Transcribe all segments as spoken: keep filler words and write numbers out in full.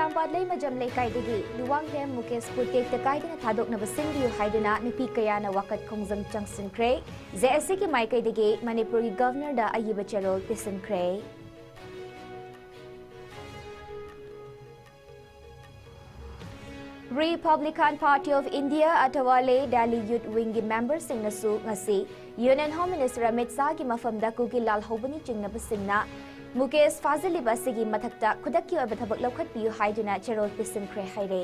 ꯀꯩꯁꯥꯝꯄꯥꯠ ꯂꯩꯃꯖꯝ ꯂꯩꯀꯥꯏꯗꯒꯤ ꯂꯨꯋꯥꯡꯊꯦꯝ ꯃꯨꯀꯦꯁꯄꯨ ꯇꯦꯛꯇ ꯀꯥꯏꯗꯅ ꯊꯥꯗꯣꯛꯅꯕ ꯁꯤꯟꯕꯤꯌꯨ ꯍꯥꯏꯗꯨꯅ ꯅꯨꯄꯤ ꯀꯌꯥꯅ ꯋꯥꯀꯠ ꯈꯣꯡꯖꯪ ꯆꯪꯁꯤꯟꯈ꯭ꯔꯦ꯫ ꯖꯦ ꯑꯦꯁ ꯁꯤꯒꯤ ꯃꯥꯏꯀꯩꯗꯒꯤ ꯃꯅꯤꯄꯨꯔꯒꯤ ꯒꯚꯔꯅꯔꯗ ꯑꯏꯕ ꯆꯦꯔꯣꯜ ꯄꯤꯁꯤꯟꯈ꯭ꯔꯦ꯫ Republican Party of India ꯑꯊꯋꯥ ꯂꯦ ꯗꯦꯜꯂꯤ ꯌꯨꯠ ꯋꯤꯡꯒꯤ ꯃꯦꯝꯕꯔꯁꯤꯡꯅꯁꯨ ꯉꯁꯤ ꯌꯨꯅꯤꯌꯟ ꯍꯣꯝ ꯃꯤꯅꯤꯁꯇꯔ ꯑꯃꯤꯠ ꯁꯥꯍꯒꯤ ꯃꯐꯝꯗ ꯀꯨꯀꯤ ꯂꯥꯜꯍꯧꯕꯅꯤ ꯆꯤꯡꯅꯕꯁꯤꯡꯅ ꯃꯨꯀꯦꯁ ꯐꯥꯖꯤꯜꯂꯤꯕ ꯑꯁꯤꯒꯤ ꯃꯊꯛꯇ ꯈꯨꯗꯛꯀꯤ ꯑꯣꯏꯕ ꯊꯕꯛ ꯂꯧꯈꯠꯄꯤꯌꯨ ꯍꯥꯏꯗꯨꯅ ꯆꯦꯔꯣꯜ ꯄꯤꯁꯤꯟꯈ꯭ꯔꯦ ꯍꯥꯏꯔꯦ꯫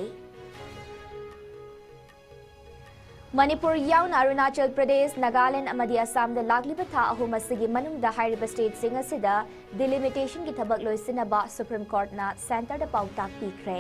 ꯃꯅꯤꯄꯨꯔ ꯌꯥꯎꯅ ꯑꯔꯨꯅꯥꯆꯜ ꯄ꯭ꯔꯗꯦꯁ, ꯅꯥꯒꯥꯂꯦꯟꯗ ꯑꯃꯗꯤ ꯑꯁꯥꯝꯗ ꯂꯥꯛꯂꯤꯕ ꯊꯥ ꯑꯍꯨꯝ ꯑꯁꯤꯒꯤ ꯃꯅꯨꯡꯗ ꯍꯥꯏꯔꯤꯕ ꯁ꯭ꯇꯦꯠꯁꯤꯡ ꯑꯁꯤꯗ ꯗꯤꯂꯤꯃꯤꯇꯦꯁꯟꯒꯤ ꯊꯕꯛ ꯂꯣꯏꯁꯤꯟꯅꯕ ꯁꯨꯄ꯭ꯔꯤꯝ ꯀꯣꯔꯠꯅ ꯁꯦꯟꯇꯔꯗ ꯄꯥꯎꯇꯥꯛ ꯄꯤꯈ꯭ꯔꯦ꯫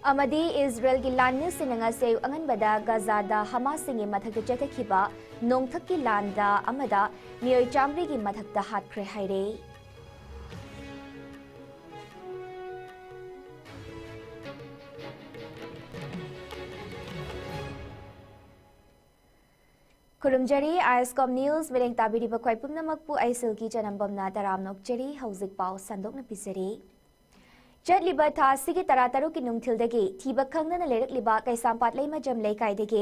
ꯑꯃꯗꯤ ꯏꯖꯔꯦꯜꯒꯤ ꯂꯥꯟꯃꯤꯁꯤꯡꯅ ꯉꯁꯤ ꯑꯌꯨꯛ ꯑꯉꯟꯕꯗ ꯒꯥꯖꯥꯗ ꯍꯃꯥꯁꯁꯤꯡꯒꯤ ꯃꯊꯛꯇ ꯆꯠꯊꯈꯤꯕ ꯅꯣꯡꯊꯛꯀꯤ ꯂꯥꯟꯗ ꯑꯃꯗ ꯃꯤꯑꯣꯏ ꯆꯥꯃꯔꯤꯒꯤ ꯃꯊꯛꯇ ꯍꯥꯠꯈ꯭ꯔꯦ ꯍꯥꯏꯔꯦ꯫ ꯈꯨꯔꯨꯝꯖꯔꯤ, ꯑꯥꯏ ꯑꯦꯁ ꯀꯣꯝ ꯅ꯭ꯌꯨꯁ ꯃꯤꯠꯌꯦꯡ ꯇꯥꯕꯤꯔꯤꯕ ꯈ꯭ꯋꯥꯏ ꯄꯨꯝꯅꯃꯛꯄꯨ ꯑꯩ ꯁꯤꯜꯀꯤ ꯆꯅꯝꯕꯝꯅ ꯇꯔꯥꯝꯅ ꯑꯣꯛꯆꯔꯤ꯫ ꯍꯧꯖꯤꯛ ꯄꯥꯎ ꯁꯟꯗꯣꯛꯅ ꯄꯤꯖꯔꯤ꯫ ꯆꯠꯂꯤꯕ ꯊꯥ ꯑꯁꯤꯒꯤ ꯇꯔꯥꯇꯔꯨꯛꯀꯤ ꯅꯨꯡꯊꯤꯜꯗꯒꯤ ꯊꯤꯕ ꯈꯪꯗꯅ ꯂꯩꯔꯛꯂꯤꯕ ꯀꯩꯁꯥꯝꯄꯥꯠ ꯂꯩꯃꯖꯝ ꯂꯩꯀꯥꯏꯗꯒꯤ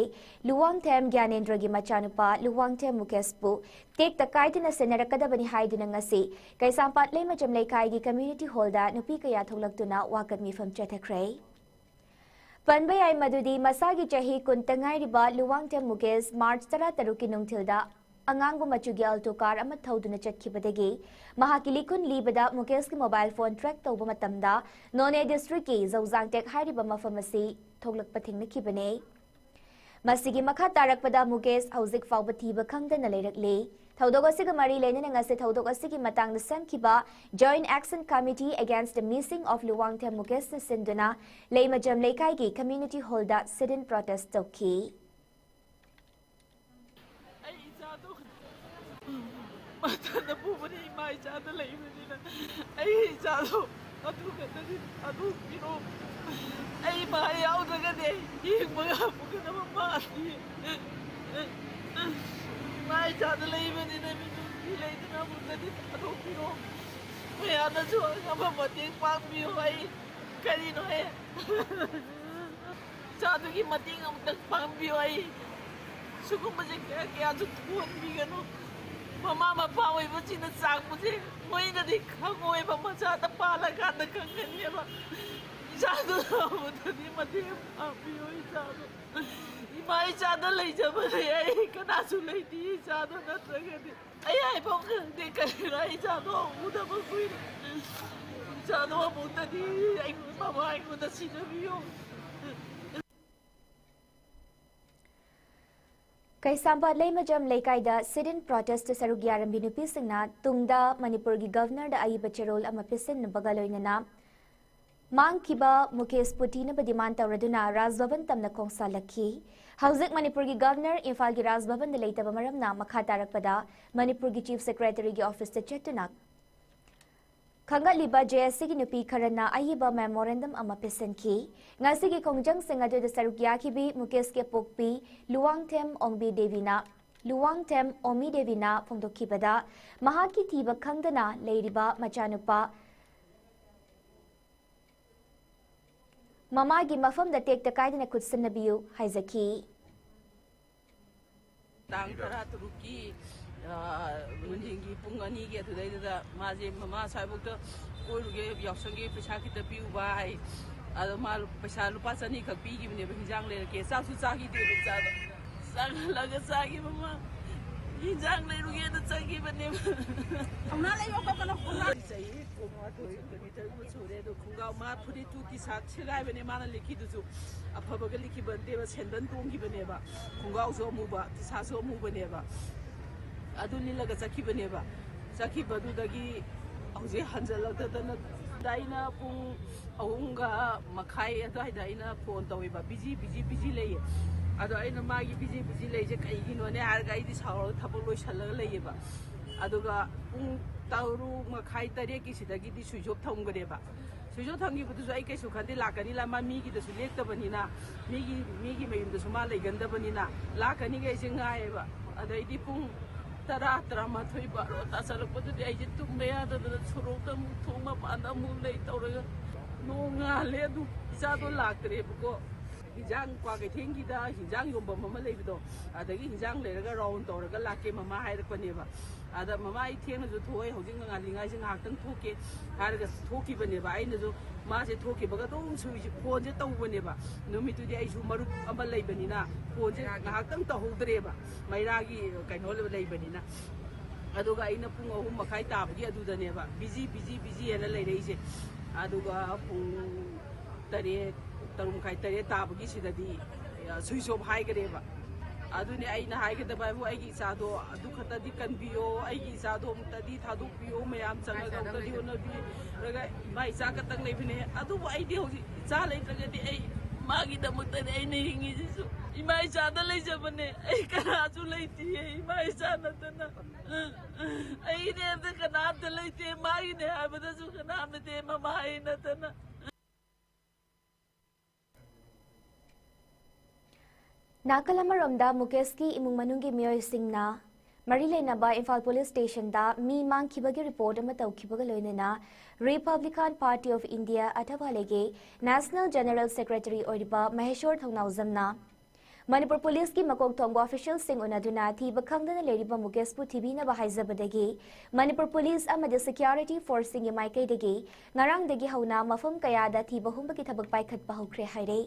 ꯂꯨꯋꯥꯡꯊꯦꯝ ꯒ꯭ꯌꯥꯅꯦꯟꯗ꯭ꯔꯒꯤ ꯃꯆꯥꯅꯨꯄꯥ ꯂꯨꯋꯥꯡꯊꯦꯝ ꯃꯨꯀꯦꯁꯄꯨ ꯇꯦꯛꯇ ꯀꯥꯏꯗꯅ ꯁꯦꯟꯅꯔꯛꯀꯗꯕꯅꯤ ꯍꯥꯏꯗꯨꯅ ꯉꯁꯤ ꯀꯩꯁꯥꯝꯄꯥꯠ ꯂꯩꯃꯖꯝ ꯂꯩꯀꯥꯏꯒꯤ ꯀꯝꯃ꯭ꯌꯨꯅꯤꯇꯤ ꯍꯣꯜꯗ ꯅꯨꯄꯤ ꯀꯌꯥ ꯊꯣꯛꯂꯛꯇꯨꯅ ꯋꯥꯀꯠ ꯃꯤꯐꯝ ꯆꯠꯊꯈ꯭ꯔꯦ꯫ ꯄꯟꯕ ꯌꯥꯏ ꯃꯗꯨꯗꯤ ꯃꯁꯥꯒꯤ ꯆꯍꯤ ꯀꯨꯟꯇ ꯉꯥꯏꯔꯤꯕ ꯂꯨꯋꯥꯡꯊꯦꯝ ꯃꯨꯀꯦꯁ ꯃꯥꯔꯆ ꯇꯔꯥꯇꯔꯨꯛꯀꯤ ꯅꯨꯡꯊꯤꯜꯗ ꯑꯉꯥꯡꯕ ꯃꯆꯨꯒꯤ ꯑꯜꯇꯣ ꯀꯥꯔ ꯑꯃ ꯊꯧꯗꯨꯅ ꯆꯠꯈꯤꯕꯗꯒꯤ ꯃꯍꯥꯛꯀꯤ ꯂꯤꯈꯨꯟ ꯂꯤꯕꯗ ꯃꯨꯀꯦꯁꯀꯤ ꯃꯣꯕꯥꯏꯜ ꯐꯣꯟ ꯇ꯭ꯔꯦꯛ ꯇꯧꯕ ꯃꯇꯝꯗ ꯅꯣꯅꯦ ꯗꯤꯁꯇ꯭ꯔꯤꯛꯀꯤ ꯖꯧꯖꯥꯡꯇꯦꯛ ꯍꯥꯏꯔꯤꯕ ꯃꯐꯝ ꯑꯁꯤ ꯊꯣꯛꯂꯛꯄ ꯊꯦꯡꯅꯈꯤꯕꯅꯦ꯫ ꯃꯁꯤꯒꯤ ꯃꯈꯥ ꯇꯥꯔꯛꯄꯗ ꯃꯨꯀꯦꯁ ꯍꯧꯖꯤꯛ ꯐꯥꯎꯕ ꯊꯤꯕ ꯈꯪꯗꯅ ꯂꯩꯔꯛꯂꯤ꯫ ꯊꯧꯗꯣꯛ ꯑꯁꯤꯒ ꯃꯔꯤ ꯂꯩꯅꯅ ꯉꯁꯤ ꯊꯧꯗꯣꯛ ꯑꯁꯤꯒꯤ ꯃꯇꯥꯡꯗ ꯁꯦꯝꯈꯤꯕ Joint Action Committee Against the Missing of ꯂꯨꯋꯥꯡꯊꯦꯝ ꯃꯨꯀꯦꯁꯅ ꯁꯤꯟꯗꯨꯅ ꯂꯩꯃꯖꯝ ꯂꯩꯀꯥꯏꯒꯤ ꯀꯝꯃ꯭ꯌꯨꯅꯤꯇꯤ ꯍꯣꯜꯗ sit-in protest ꯇꯧꯈꯤ꯫ ꯑꯩ ꯏꯆꯥꯗꯣ ꯃꯊꯟꯇ ꯄꯨꯕꯅꯤ, ꯏꯃꯥ ꯏꯆꯥꯗ ꯂꯩꯕꯅꯤꯅ ꯑꯩ ꯏꯆꯥꯗꯣ ꯑꯗꯨ ꯈꯛꯇꯗꯤ ꯊꯥꯗꯣꯛꯄꯤꯔꯣ꯫ ꯑꯩ ꯃꯥ ꯌꯥꯎꯗ꯭ꯔꯒꯗꯤ ꯑꯩ ꯌꯦꯡꯕ ꯉꯝꯒꯗꯕ ꯃꯥꯜꯂꯤ꯫ ꯏꯃꯥ ꯏꯆꯥꯗ ꯂꯩꯕꯅꯤꯅ ꯃꯤꯅꯨ ꯂꯩꯗꯨꯅ ꯑꯃꯨꯛꯇꯗꯤ ꯊꯥꯗꯣꯛꯄꯤꯔꯣ꯫ ꯃꯌꯥꯝꯅꯁꯨ ꯑꯉꯝꯕ ꯃꯇꯦꯡ ꯄꯥꯡꯕꯤꯌꯨ꯫ ꯑꯩ ꯀꯔꯤꯅꯣꯍꯦ? ꯏꯆꯥꯗꯨꯒꯤ ꯃꯇꯦꯡ ꯑꯃꯨꯛꯇꯪ ꯄꯥꯡꯕꯤꯌꯨ꯫ ꯑꯩ ꯁꯤꯒꯨꯝꯕꯁꯦ ꯀꯌꯥ ꯀꯌꯥꯁꯨ ꯊꯣꯛꯍꯟꯕꯤꯒꯅꯨ꯫ ꯃꯃꯥ ꯃꯄꯥ ꯑꯣꯏꯕꯁꯤꯡꯅ ꯆꯥꯛꯄꯁꯦ ꯃꯣꯏꯅꯗꯤ ꯈꯪꯉꯣꯏꯕ, ꯃꯆꯥꯗ ꯄꯥꯜꯂꯀꯥꯟꯗ ꯈꯪꯒꯅꯦꯕ꯫ ꯏꯆꯥꯗꯨ ꯇꯧꯕꯗꯗꯤ ꯃꯇꯦꯡ ꯄꯥꯡꯕꯤꯌꯨ꯫ ꯏꯆꯥꯗꯣ, ꯏꯃꯥ ꯏꯆꯥꯗ ꯂꯩꯖꯕꯗꯤ ꯑꯩ ꯀꯅꯥꯁꯨ ꯂꯩꯇꯦ꯫ ꯏꯆꯥꯗꯣ ꯅꯠꯇ꯭ꯔꯒꯗꯤ ꯑꯩ ꯍꯥꯏꯐꯝ ꯈꯪꯗꯦ꯫ ꯀꯔꯤꯅꯣ, ꯑꯩ ꯏꯆꯥꯗꯣ ꯎꯗꯕ ꯀꯨꯏꯔꯦ꯫ ꯏꯆꯥꯗꯣ ꯑꯃꯨꯛꯇꯗꯤ ꯑꯩ ꯃꯃꯥ ꯑꯩꯉꯣꯟꯗ ꯁꯤꯟꯅꯕꯤꯌꯨ꯫ ꯀꯩꯁꯥꯝꯄꯥꯠ ꯂꯩꯃꯖꯝ ꯂꯩꯀꯥꯏꯗ sit-in protest ꯁꯔꯨꯛ ꯌꯥꯔꯝꯕꯤ ꯅꯨꯄꯤꯁꯤꯡꯅ ꯇꯨꯡꯗ ꯃꯅꯤꯄꯨꯔꯒꯤ ꯒꯚꯔꯅꯔꯗ ꯑꯏꯕ ꯆꯦꯔꯣꯜ ꯑꯃ ꯄꯤꯁꯤꯟꯅꯕꯒ ꯂꯣꯏꯅꯅ ꯃꯥꯡꯈꯤꯕ ꯃꯨꯀꯦꯁꯄꯨ ꯊꯤꯅꯕ demand ꯇꯧꯔꯗꯨꯅ ꯔꯥꯖ ꯚꯕꯟ ꯇꯝꯅ ꯈꯣꯡꯁꯥꯜꯂꯛꯈꯤ꯫ ꯍꯧꯖꯤꯛ ꯃꯅꯤꯄꯨꯔꯒꯤ ꯒꯚꯔꯅꯔ ꯏꯝꯐꯥꯜꯒꯤ ꯔꯥꯖ ꯚꯕꯟꯗ ꯂꯩꯇꯕ ꯃꯔꯝꯅ ꯃꯈꯥ ꯇꯥꯔꯛꯄꯗ ꯃꯅꯤꯄꯨꯔꯒꯤ ꯆꯤꯐ ꯁꯦꯀ꯭ꯔꯦꯇꯔꯤꯒꯤ ꯑꯣꯐꯤꯁꯇ ꯆꯠꯇꯨꯅ ꯈꯪꯒꯠꯂꯤꯕ ꯖꯦ ꯑꯦꯁ ꯁꯤꯒꯤ ꯅꯨꯄꯤ ꯈꯔꯅ ꯑꯏꯕ memorandum ꯑꯃ ꯄꯤꯁꯤꯟꯈꯤ꯫ ꯉꯁꯤꯒꯤ ꯈꯣꯡꯖꯪꯁꯤꯡ ꯑꯗꯨꯗ ꯁꯔꯨꯛ ꯌꯥꯈꯤꯕꯤ ꯃꯨꯀꯦꯁꯀꯤ ꯑꯄꯣꯛꯄꯤ ꯂꯨꯋꯥꯡꯊꯦꯝ ꯑꯣꯡꯕꯤ ꯗꯦꯕꯤꯅ, ꯂꯨꯋꯥꯡꯊꯦꯝ ꯑꯣꯃꯤ ꯗꯦꯕꯤꯅ ꯐꯣꯡꯗꯣꯛꯈꯤꯕꯗ, ꯃꯍꯥꯛꯀꯤ ꯊꯤꯕ ꯈꯪꯗꯅ ꯂꯩꯔꯤꯕ ꯃꯆꯥꯅꯨꯄꯥ ꯃꯃꯥꯒꯤ ꯃꯐꯝꯗ ꯇꯦꯛꯇ ꯀꯥꯏꯗꯅ ꯈꯨꯠꯁꯝꯅꯕꯤꯌꯨ ꯍꯥꯏꯖꯈꯤ꯫ ꯇꯥꯡ ꯇꯔꯥꯇꯔꯨꯛꯀꯤ ꯅꯨꯡꯊꯤꯟꯒꯤ ꯄꯨꯡ ꯑꯅꯤꯒꯤ ꯑꯗꯨꯗꯩꯗꯨꯗ ꯃꯥꯁꯦ ꯃꯃꯥ ꯑꯁ꯭ꯋꯥꯏꯐꯥꯎꯗ ꯀꯣꯏꯔꯨꯒꯦ, ꯌꯥꯎꯁꯪꯒꯤ ꯄꯩꯁꯥ ꯈꯤꯇ ꯄꯤꯌꯨ ꯚꯥꯏ꯫ ꯑꯗꯣ ꯃꯥ ꯄꯩꯁꯥ ꯂꯨꯄꯥ ꯆꯅꯤ ꯈꯛ ꯄꯤꯈꯤꯕꯅꯦꯕ, ꯍꯤꯟꯖꯥꯡ ꯂꯩꯔꯛꯀꯦ꯫ ꯆꯥꯁꯨ ꯆꯥꯈꯤꯗꯦꯕ ꯏꯆꯥꯗꯣ꯫ ꯆꯪꯍꯜꯂꯒ ꯆꯥꯈꯤꯕ ꯃꯥ꯫ ꯍꯤꯟꯖꯥꯡ ꯂꯩꯔꯨꯒꯦꯅ ꯆꯪꯈꯤꯕꯅꯦꯕ꯫ ꯊꯧꯅꯥ ꯂꯩꯕ ꯈꯣꯠꯄꯅ ꯍꯧꯅ ꯆꯍꯤ ꯀꯨꯟꯃꯥꯊꯣꯏ, ꯀꯨꯟꯅꯤꯊꯣꯏꯒꯨꯝꯕ ꯁꯨꯔꯦ ꯑꯗꯣ, ꯈꯣꯡꯒ꯭ꯔꯥꯎ ꯃꯥ ꯐꯨꯔꯤꯠꯇꯨ ꯇꯤ ꯁꯥꯔꯠ ꯁꯦꯒꯥꯏꯕꯅꯦ ꯃꯥꯅ ꯂꯤꯠꯈꯤꯗꯨꯁꯨ꯫ ꯑꯐꯕꯒ ꯂꯤꯠꯈꯤꯕ ꯅꯠꯇꯦꯕ, ꯁꯦꯟꯗꯟ ꯇꯣꯡꯈꯤꯕꯅꯦꯕ, ꯈꯣꯡꯒ꯭ꯔꯥꯎꯁꯨ ꯑꯃꯨꯕ, ꯇꯤ ꯁꯥꯔꯠꯁꯨ ꯑꯃꯨꯕꯅꯦꯕ꯫ ꯑꯗꯨ ꯂꯤꯠꯂꯒ ꯆꯠꯈꯤꯕꯅꯦꯕ꯫ ꯆꯠꯈꯤꯕꯗꯨꯗꯒꯤ ꯍꯧꯖꯤꯛ ꯍꯟꯖꯜꯂꯛꯇꯗꯅ, ꯑꯩꯅ ꯄꯨꯡ ꯑꯍꯨꯝꯒ ꯃꯈꯥꯏ ꯑꯗꯨꯋꯥꯏꯗ ꯑꯩꯅ ꯐꯣꯟ ꯇꯧꯋꯦꯕ, ꯕꯤꯖꯤ ꯕꯤꯖꯤ ꯕꯤꯖꯤ ꯂꯩꯌꯦ꯫ ꯑꯗꯣ ꯑꯩꯅ ꯃꯥꯒꯤ ꯕꯤꯖꯤ ꯕꯤꯖꯤ ꯂꯩꯁꯦ ꯀꯩꯒꯤꯅꯣꯅꯦ ꯍꯥꯏꯔꯒ ꯑꯩꯗꯤ ꯁꯥꯎꯔꯒ ꯊꯕꯛ ꯂꯣꯏꯁꯜꯂꯒ ꯂꯩꯌꯦꯕ꯫ ꯑꯗꯨꯒ ꯄꯨꯡ ꯇꯔꯨꯛ ꯃꯈꯥꯏ ꯇꯔꯦꯠꯀꯤꯁꯤꯗꯒꯤꯗꯤ switch off ꯊꯝꯈ꯭ꯔꯦꯕ꯫ Switch off ꯊꯝꯈꯤꯕꯗꯨꯁꯨ ꯑꯩ ꯀꯩꯁꯨ ꯈꯟꯗꯦ, ꯂꯥꯛꯀꯅꯤ ꯂꯥꯛ-, ꯃꯥ ꯃꯤꯒꯤꯗꯁꯨ ꯂꯦꯛꯇꯕꯅꯤꯅ, ꯃꯤꯒꯤ, ꯃꯤꯒꯤ ꯃꯌꯨꯝꯗꯁꯨ ꯃꯥ ꯂꯩꯒꯟꯗꯕꯅꯤꯅ ꯂꯥꯛꯀꯅꯤꯒ ꯑꯩꯁꯦ ꯉꯥꯏꯌꯦꯕ꯫ ꯑꯗꯩꯗꯤ ꯄꯨꯡ ꯇꯔꯥ, ꯇꯔꯥꯃꯥꯊꯣꯏ, ꯕꯥꯔꯣ ꯇꯥꯁꯜꯂꯛꯄꯗꯨꯗꯤ ꯑꯩꯁꯦ ꯇꯨꯝꯕ ꯌꯥꯗꯗꯅ ꯁꯣꯔꯣꯛꯇ ꯑꯃꯨꯛ, ꯊꯣꯡ ꯃꯄꯥꯟꯗ ꯑꯃꯨꯛ ꯂꯩ ꯇꯧꯔꯒ ꯅꯣꯡ ꯉꯥꯜꯂꯦ꯫ ꯑꯗꯨ ꯏꯆꯥꯗꯣ ꯂꯥꯛꯇ꯭ꯔꯦꯕꯀꯣ꯫ ꯍꯤꯟꯖꯥꯡ, ꯀ꯭ꯋꯥꯀꯩꯊꯦꯜꯒꯤꯗ ꯍꯤꯟꯖꯥꯡ ꯌꯣꯟꯐꯝ ꯑꯃ ꯂꯩꯕꯗꯣ, ꯑꯗꯒꯤ ꯍꯤꯟꯖꯥꯡ ꯂꯩꯔꯒ ꯔꯥꯎꯟ ꯇꯧꯔꯒ ꯂꯥꯛꯀꯦ ꯃꯃꯥ ꯍꯥꯏꯔꯛꯄꯅꯦꯕ꯫ ꯑꯗ ꯃꯃꯥ, ꯑꯩ ꯊꯦꯡꯅꯁꯨ ꯊꯣꯛꯑꯦ, ꯍꯧꯖꯤꯛ ꯉꯥꯜꯂꯤꯉꯩꯁꯦ ꯉꯥꯏꯍꯥꯛꯇꯪ ꯊꯣꯛꯀꯦ ꯍꯥꯏꯔꯒ ꯊꯣꯛꯈꯤꯕꯅꯦꯕ꯫ ꯑꯩꯅꯁꯨ ꯃꯥꯁꯦ ꯊꯣꯛꯈꯤꯕꯒ ꯑꯗꯨꯝ ꯁꯨꯏꯁꯦ ꯐꯣꯟꯁꯦ ꯇꯧꯕꯅꯦꯕ꯫ ꯅꯨꯃꯤꯠꯇꯨꯗꯤ ꯑꯩꯁꯨ ꯃꯔꯨꯞ ꯑꯃ ꯂꯩꯕꯅꯤꯅ ꯐꯣꯟꯁꯦ ꯉꯥꯏꯍꯥꯛꯇꯪ ꯇꯧꯍꯧꯗ꯭ꯔꯦꯕ, ꯃꯩꯔꯥꯒꯤ ꯀꯩꯅꯣ ꯂꯩꯕꯅꯤꯅ꯫ ꯑꯗꯨꯒ ꯑꯩꯅ ꯄꯨꯡ ꯑꯍꯨꯝ ꯃꯈꯥꯏ ꯇꯥꯕꯒꯤ ꯑꯗꯨꯗꯅꯦꯕ ꯕꯤꯖꯤ, ꯕꯤꯖꯤ, ꯕꯤꯖꯤ ꯍꯥꯏꯅ ꯂꯩꯔꯛꯏꯁꯦ꯫ ꯑꯗꯨꯒ ꯄꯨꯡ ꯇꯔꯦꯠ, ꯇꯔꯨꯛ ꯃꯈꯥꯏ, ꯇꯔꯦꯠ ꯇꯥꯕꯒꯤ ꯁꯤꯗꯗꯤ ꯁ꯭ꯋꯤꯆ ꯑꯣꯐ ꯍꯥꯏꯈ꯭ꯔꯦꯕ꯫ ꯑꯗꯨꯅꯦ ꯑꯩꯅ ꯍꯥꯏꯒꯗꯕ ꯍꯥꯏꯕꯨ, ꯑꯩꯒꯤ ꯏꯆꯥꯗꯣ ꯑꯗꯨ ꯈꯛꯇꯗꯤ ꯀꯟꯕꯤꯌꯣ, ꯑꯩꯒꯤ ꯏꯆꯥꯗꯣ ꯑꯃꯨꯛꯇꯗꯤ ꯊꯥꯗꯣꯛꯄꯤꯌꯣ, ꯃꯌꯥꯝ ꯆꯪꯉꯒ ꯑꯃꯨꯛꯇꯗꯤ ꯍꯣꯠꯅꯕꯤꯔꯒ, ꯏꯃꯥ ꯏꯆꯥ ꯈꯛꯇꯪ ꯂꯩꯕꯅꯦ꯫ ꯑꯗꯨꯕꯨ ꯑꯩꯗꯤ ꯍꯧꯖꯤꯛ ꯏꯆꯥ ꯂꯩꯇ꯭ꯔꯒꯗꯤ ꯑꯩ ꯃꯥꯒꯤꯗꯃꯛꯇꯅꯦ ꯑꯩꯅ ꯍꯤꯡꯉꯤꯁꯤꯁꯨ꯫ ꯏꯃꯥ ꯏꯆꯥꯗ ꯂꯩꯖꯕꯅꯦ, ꯑꯩ ꯀꯅꯥꯁꯨ ꯂꯩꯇꯤꯌꯦ, ꯏꯃꯥ ꯏꯆꯥ ꯅꯠꯇꯅ꯫ ꯑꯩꯅꯦ ꯑꯝꯇ ꯀꯅꯥꯝꯇ ꯂꯩꯇꯦ, ꯃꯥꯒꯤꯅꯦ ꯍꯥꯏꯕꯗꯁꯨ ꯀꯅꯥꯝ ꯂꯩꯇꯦ, ꯃꯃꯥ ꯑꯩ ꯅꯠꯇꯅ꯫ ꯅꯥꯀꯜ ꯑꯃꯔꯣꯝꯗ ꯃꯨꯀꯦꯁꯀꯤ ꯏꯃꯨꯡ ꯃꯅꯨꯡꯒꯤ ꯃꯤꯑꯣꯏꯁꯤꯡꯅ ꯃꯔꯤ ꯂꯩꯅꯕ ꯏꯝꯐꯥꯜ ꯄꯨꯂꯤꯁ ꯁ꯭ꯇꯦꯁꯟꯗ ꯃꯤ ꯃꯥꯡꯈꯤꯕꯒꯤ ꯔꯤꯄꯣꯔꯠ ꯑꯃ ꯇꯧꯈꯤꯕꯒ ꯂꯣꯏꯅꯅ Republican Party of India ꯑꯊꯕꯥꯂꯦꯒꯤ National General Secretary ꯑꯣꯏꯔꯤꯕ ꯃꯍꯦꯁꯣꯔ ꯊꯧꯅꯥꯎꯖꯝꯅ ꯃꯅꯤꯄꯨꯔ ꯄꯨꯂꯤꯁꯀꯤ ꯃꯀꯣꯛ ꯊꯣꯡꯕ ꯑꯣꯐꯤꯁꯤꯌꯦꯜꯁꯤꯡ ꯎꯅꯗꯨꯅ ꯊꯤꯕ ꯈꯪꯗꯅ ꯂꯩꯔꯤꯕ ꯃꯨꯀꯦꯁꯄꯨ ꯊꯤꯕꯤꯅꯕ ꯍꯥꯏꯖꯕꯗꯒꯤ ꯃꯅꯤꯄꯨꯔ ꯄꯨꯂꯤꯁ ꯑꯃꯗꯤ ꯁꯦꯀ꯭ꯌꯨꯔꯤꯇꯤ ꯐꯣꯔꯁꯁꯤꯡꯒꯤ ꯃꯥꯏꯀꯩꯗꯒꯤ ꯉꯔꯥꯡꯗꯒꯤ ꯍꯧꯅ ꯃꯐꯝ ꯀꯌꯥꯗ ꯊꯤꯕ ꯍꯨꯝꯕꯒꯤ ꯊꯕꯛ ꯄꯥꯏꯈꯠꯄ ꯍꯧꯈ꯭ꯔꯦ ꯍꯥꯏꯔꯦ꯫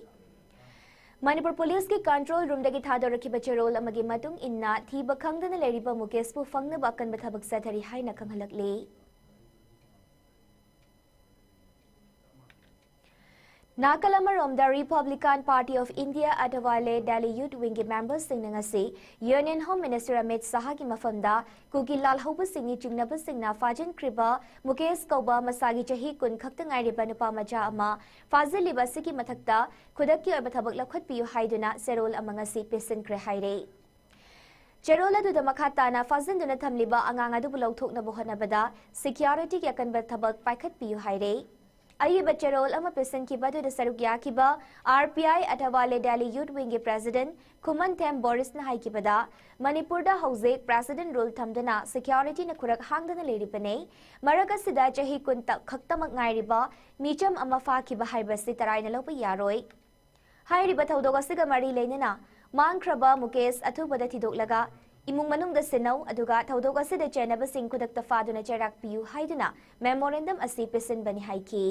ꯃꯅꯤꯄꯨꯔ ꯄꯨꯂꯤꯁꯀꯤ ꯀꯟꯇ꯭ꯔꯣꯜ ꯔꯨꯝꯗꯒꯤ ꯊꯥꯗꯣꯔꯛꯈꯤꯕ ꯆꯦꯔꯣꯜ ꯑꯃꯒꯤ ꯃꯇꯨꯡ ꯏꯟꯅ ꯊꯤꯕ ꯈꯪꯗꯅ ꯂꯩꯔꯤꯕ ꯃꯨꯀꯦꯁꯄꯨ ꯐꯪꯅꯕ ꯑꯀꯟꯕ ꯊꯕꯛ ꯆꯠꯊꯔꯤ ꯍꯥꯏꯅ ꯈꯪꯍꯜꯂꯛꯂꯤ꯫ ꯅꯥꯀꯜ ꯑꯃꯔꯣꯝꯗ Republican Party of India ꯑꯊꯕꯥꯂꯦ Delhi Youth Wingꯒꯤ ꯃꯦꯝꯕꯔꯁꯤꯡꯅ ꯉꯁꯤ Union Home Minister ꯑꯃꯤꯠ ꯁꯥꯍꯒꯤ ꯃꯐꯝꯗ ꯀꯨꯀꯤ ꯂꯥꯜꯍꯧꯕꯁꯤꯡꯅꯤ ꯆꯤꯡꯅꯕꯁꯤꯡꯅ ꯐꯥꯖꯤꯟꯈ꯭ꯔꯤꯕ ꯃꯨꯀꯦꯁ ꯀꯧꯕ ꯃꯁꯥꯒꯤ ꯆꯍꯤ ꯀꯨꯟ ꯈꯛꯇ ꯉꯥꯏꯔꯤꯕ ꯅꯨꯄꯥ ꯃꯆꯥ ꯑꯃ ꯐꯥꯖꯤꯜꯂꯤꯕ ꯑꯁꯤꯒꯤ ꯃꯊꯛꯇ ꯈꯨꯗꯛꯀꯤ ꯑꯣꯏꯕ ꯊꯕꯛ ꯂꯧꯈꯠꯄꯤꯌꯨ ꯍꯥꯏꯗꯨꯅ ꯆꯦꯔꯣꯜ ꯑꯃ ꯉꯁꯤ ꯄꯤꯁꯤꯟꯈ꯭ꯔꯦ ꯍꯥꯏꯔꯦ꯫ ꯆꯦꯔꯣꯜ ꯑꯗꯨꯗ ꯃꯈꯥ ꯇꯥꯅ ꯐꯥꯖꯤꯟꯗꯨꯅ ꯊꯝꯂꯤꯕ ꯑꯉꯥꯡ ꯑꯗꯨꯕꯨ ꯂꯧꯊꯣꯛꯅꯕ ꯍꯣꯠꯅꯕꯗ ꯁꯦꯀ꯭ꯌꯨꯔꯤꯇꯤꯒꯤ ꯑꯀꯟꯕ ꯊꯕꯛ ꯄꯥꯏꯈꯠꯄꯤꯌꯨ ꯍꯥꯏꯔꯦ꯫ ꯑꯏꯕ ꯆꯦꯔꯣꯜ ꯑꯃ ꯄꯤꯁꯤꯟꯈꯤꯕ ꯑꯗꯨꯗ ꯁꯔꯨꯛ ꯌꯥꯈꯤꯕ R P I ꯑꯊꯋꯥꯂꯦ Delhi Youth Wingꯒꯤ President ꯈꯨꯃꯟꯊꯦꯝ ꯕꯣꯔꯤꯁꯅ ꯍꯥꯏꯈꯤꯕꯗ, ꯃꯅꯤꯄꯨꯔꯗ ꯍꯧꯖꯤꯛ President Rule ꯊꯝꯗꯨꯅ securityꯅ ꯈꯨꯔꯛ ꯍꯥꯡꯗꯨꯅ ꯂꯩꯔꯤꯕꯅꯤ꯫ ꯃꯔꯛ ꯑꯁꯤꯗ ꯆꯍꯤ ꯀꯨꯟ ꯈꯛꯇꯃꯛ ꯉꯥꯏꯔꯤꯕ ꯃꯤꯆꯝ ꯑꯃ ꯐꯥꯈꯤꯕ ꯍꯥꯏꯕꯁꯤ ꯇꯔꯥꯏꯅ ꯂꯧꯕ ꯌꯥꯔꯣꯏ꯫ ꯍꯥꯏꯔꯤꯕ ꯊꯧꯗꯣꯛ ꯑꯁꯤꯒ ꯃꯔꯤ ꯂꯩꯅꯅ ꯃꯥꯡꯈ꯭ꯔꯕ ꯃꯨꯀꯦꯁ ꯑꯊꯨꯕꯗ ꯊꯤꯗꯣꯛꯂꯒ ꯏꯃꯨꯡ ꯃꯅꯨꯡꯗ ꯁꯤꯟꯅꯧ, ꯑꯗꯨꯒ ꯊꯧꯗꯣꯛ ꯑꯁꯤꯗ ꯆꯦꯟꯅꯕꯁꯤꯡ ꯈꯨꯗꯛꯇ ꯐꯥꯗꯨꯅ ꯆꯩꯔꯥꯛ ꯄꯤꯌꯨ ꯍꯥꯏꯗꯨꯅ memorandum ꯑꯁꯤ ꯄꯤꯁꯤꯟꯕꯅꯤ ꯍꯥꯏꯈꯤ꯫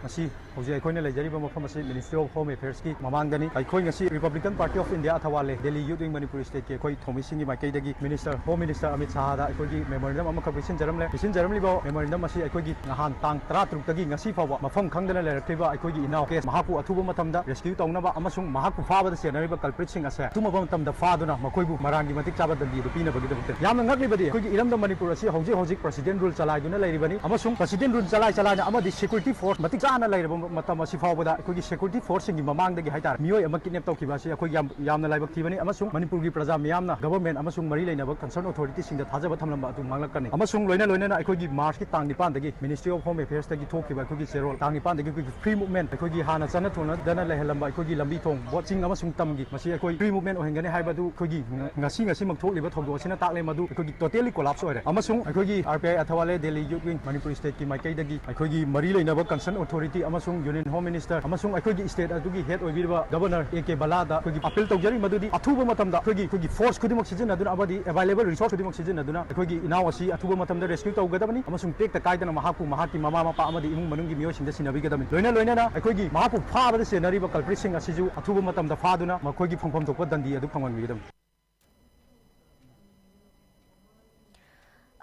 ꯉꯁꯤ ꯍꯧꯖꯤꯛ ꯑꯩꯈꯣꯏꯅ ꯂꯩꯖꯔꯤꯕ ꯃꯐꯝ ꯑꯁꯤ Ministry of Home Affairsꯀꯤ ꯃꯃꯥꯡꯗꯅꯤ꯫ ꯑꯩꯈꯣꯏ ꯉꯁꯤ Republican Party of India ꯑꯊꯋꯥꯂꯦ Delhi Youth Wing Manipur stateꯀꯤ ꯑꯩꯈꯣꯏ ꯊꯧꯃꯤꯁꯤꯡꯒꯤ ꯃꯥꯏꯀꯩꯗꯒꯤ Minister, Home Minister ꯑꯃꯤꯠ ꯁꯥꯍꯗ ꯑꯩꯈꯣꯏꯒꯤ memorandum ꯑꯃꯈꯛ ꯄꯤꯁꯤꯟꯖꯔꯝꯂꯦ꯫ ꯄꯤꯁꯤꯟꯖꯔꯝꯂꯤꯕ memorandum ꯑꯁꯤ ꯑꯩꯈꯣꯏꯒꯤ ꯅꯍꯥꯟ ꯇꯥꯡ ꯇꯔꯥꯇꯔꯨꯛꯇꯒꯤ ꯉꯁꯤ ꯐꯥꯎꯕ ꯃꯐꯝ ꯈꯪꯗꯅ ꯂꯩꯔꯛꯂꯤꯕ ꯑꯩꯈꯣꯏꯒꯤ ꯏꯅꯥꯎ ꯀꯦꯁ, ꯃꯍꯥꯛꯄꯨ ꯑꯊꯨꯕ ꯃꯇꯝꯗ rescue ꯇꯧꯅꯕ ꯑꯃꯁꯨꯡ ꯃꯍꯥꯛꯄꯨ ꯐꯥꯕꯗ ꯆꯦꯟꯅꯔꯤꯕ culpritꯁꯤꯡ ꯑꯁꯦ ꯑꯊꯨꯕ ꯃꯇꯝꯗ ꯐꯥꯗꯨꯅ ꯃꯈꯣꯏꯕꯨ ꯃꯔꯥꯡꯒꯤ ꯃꯇꯤꯛ ꯆꯥꯕ ꯗꯟꯗꯤ ꯑꯗꯨ ꯄꯤꯅꯕꯒꯤꯗꯃꯛꯇ꯫ ꯌꯥꯝꯅ ꯉꯛꯂꯤꯕꯗꯤ ꯑꯩꯈꯣꯏꯒꯤ ꯏꯔꯝꯗꯝ ꯃꯅꯤꯄꯨꯔ ꯑꯁꯤ ꯍꯧꯖꯤꯛ ꯍꯧꯖꯤꯛ President Rule ꯆꯂꯥꯏꯗꯨꯅ ꯂꯩꯔꯤꯕꯅꯤ ꯑꯃꯁꯨꯡ President Rule ꯆꯂꯥꯏ ꯆꯂꯥꯏꯅ ꯑꯃꯗꯤ security force ꯃꯇꯤꯛ ꯆꯥꯅ ꯂꯩꯔꯕ ꯃꯇꯝ ꯑꯁꯤ ꯐꯥꯎꯕꯗ ꯑꯩꯈꯣꯏꯒꯤ security forceꯁꯤꯡꯒꯤ ꯃꯃꯥꯡꯗꯒꯤ ꯍꯥꯏꯇꯥꯔꯦ ꯃꯤꯑꯣꯏ ꯑꯃ kidnap ꯇꯧꯈꯤꯕ ꯑꯁꯤ ꯑꯩꯈꯣꯏ ꯌꯥꯝ, ꯌꯥꯝꯅ ꯂꯥꯏꯕꯛ ꯊꯤꯕꯅꯤ ꯑꯃꯁꯨꯡ ꯃꯅꯤꯄꯨꯔꯒꯤ ꯄ꯭ꯔꯖꯥ ꯃꯤꯌꯥꯝꯅ, government ꯑꯃꯁꯨꯡ ꯃꯔꯤ ꯂꯩꯅꯕ concern authorityꯁꯤꯡꯗ ꯊꯥꯖꯕ ꯊꯝꯂꯝꯕ ꯑꯗꯨ ꯃꯥꯡꯂꯛꯀꯅꯤ꯫ ꯑꯃꯁꯨꯡ ꯂꯣꯏꯅ ꯂꯣꯏꯅꯅ ꯑꯩꯈꯣꯏꯒꯤ Marchꯀꯤ ꯇꯥꯡ ꯅꯤꯄꯥꯟꯗꯒꯤ Ministry of Home Affairsꯇꯒꯤ ꯊꯣꯛꯈꯤꯕ ꯑꯩꯈꯣꯏꯒꯤ ꯆꯦꯔꯣꯜ ꯇꯥꯡ ꯅꯤꯄꯥꯟꯗꯒꯤ ꯑꯩꯈꯣꯏꯒꯤ free movement, ꯑꯩꯈꯣꯏꯒꯤ ꯍꯥꯟꯅ ꯆꯠꯅ ꯊꯣꯡꯅꯗꯅ ꯂꯩꯍꯜꯂꯝꯕ ꯑꯩꯈꯣꯏꯒꯤ ꯂꯝꯕꯤ ꯊꯣꯡ, ꯕꯣꯠꯁꯤꯡ ꯑꯃꯁꯨꯡ ꯇꯝꯒꯤ ꯃꯁꯤ ꯑꯩꯈꯣꯏ free movement ꯑꯣꯏꯍꯟꯒꯅꯤ ꯍꯥꯏꯕꯗꯨ ꯑꯩꯈꯣꯏꯒꯤ ꯉ-, ꯉꯁꯤ, ꯉꯁꯤꯃꯛ ꯊꯣꯛꯂꯤꯕ ꯊꯧꯗꯣꯛ ꯑꯁꯤꯅ ꯇꯥꯛꯂꯦ ꯃꯗꯨ ꯑꯩꯈꯣꯏꯒꯤ totally collapse ꯑꯣꯏꯔꯦ꯫ ꯑꯃꯁꯨꯡ ꯑꯩꯈꯣꯏꯒꯤ R P I ꯑꯊꯋꯥꯂꯦ Delhi Youth Wing Manipur stateꯀꯤ ꯃꯥꯏꯀꯩꯗꯒꯤ ꯑꯩꯈꯣꯏꯒꯤ ꯃꯔꯤ ꯂꯩꯅꯕ concern authority ꯑꯃꯁꯨꯡ Union Home Minister ꯑꯃꯁꯨꯡ ꯑꯩꯈꯣꯏꯒꯤ state ꯑꯗꯨꯒꯤ head ꯑꯣꯏꯕꯤꯔꯤꯕ Governor A K ꯕꯂꯥꯗ ꯑꯩꯈꯣꯏꯒꯤ appeal ꯇꯧꯖꯔꯤ ꯃꯗꯨꯗꯤ ꯑꯊꯨꯕ ꯃꯇꯝꯗ ꯑꯩꯈꯣꯏꯒꯤ, ꯑꯩꯈꯣꯏꯒꯤ force ꯈꯨꯗꯤꯡꯃꯛ ꯁꯤꯖꯤꯟꯅꯗꯨꯅ ꯑꯃꯗꯤ available resource ꯈꯨꯗꯤꯡꯃꯛ ꯁꯤꯖꯤꯟꯅꯗꯨꯅ ꯑꯩꯈꯣꯏꯒꯤ ꯏꯅꯥꯎ ꯑꯁꯤ ꯑꯊꯨꯕ ꯃꯇꯝꯗ rescue ꯇꯧꯒꯗꯕꯅꯤ ꯑꯃꯁꯨꯡ ꯇꯦꯛꯇ ꯀꯥꯏꯗꯅ ꯃꯍꯥꯛꯄꯨ ꯃꯍꯥꯛꯀꯤ ꯃꯃꯥ ꯃꯄꯥ ꯑꯃꯗꯤ ꯏꯃꯨꯡ ꯃꯅꯨꯡꯒꯤ ꯃꯤꯑꯣꯏꯁꯤꯡꯗ ꯁꯤꯟꯅꯕꯤꯒꯗꯕꯅꯤ꯫ ꯂꯣꯏꯅ ꯂꯣꯏꯅꯅ ꯑꯩꯈꯣꯏꯒꯤ ꯃꯍꯥꯛꯄꯨ ꯐꯥꯕꯗ ꯆꯦꯟꯅꯔꯤꯕ culpritꯁꯤꯡ ꯑꯁꯤꯁꯨ ꯑꯊꯨꯕ ꯃꯇꯝꯗ ꯐꯥꯗꯨꯅ ꯃꯈꯣꯏꯒꯤ ꯐꯪꯐꯝ ꯊꯣꯛꯄ ꯗꯟꯗꯤ ꯑꯗꯨ ꯐꯪꯍꯟꯕꯤꯒꯗꯕꯅꯤ꯫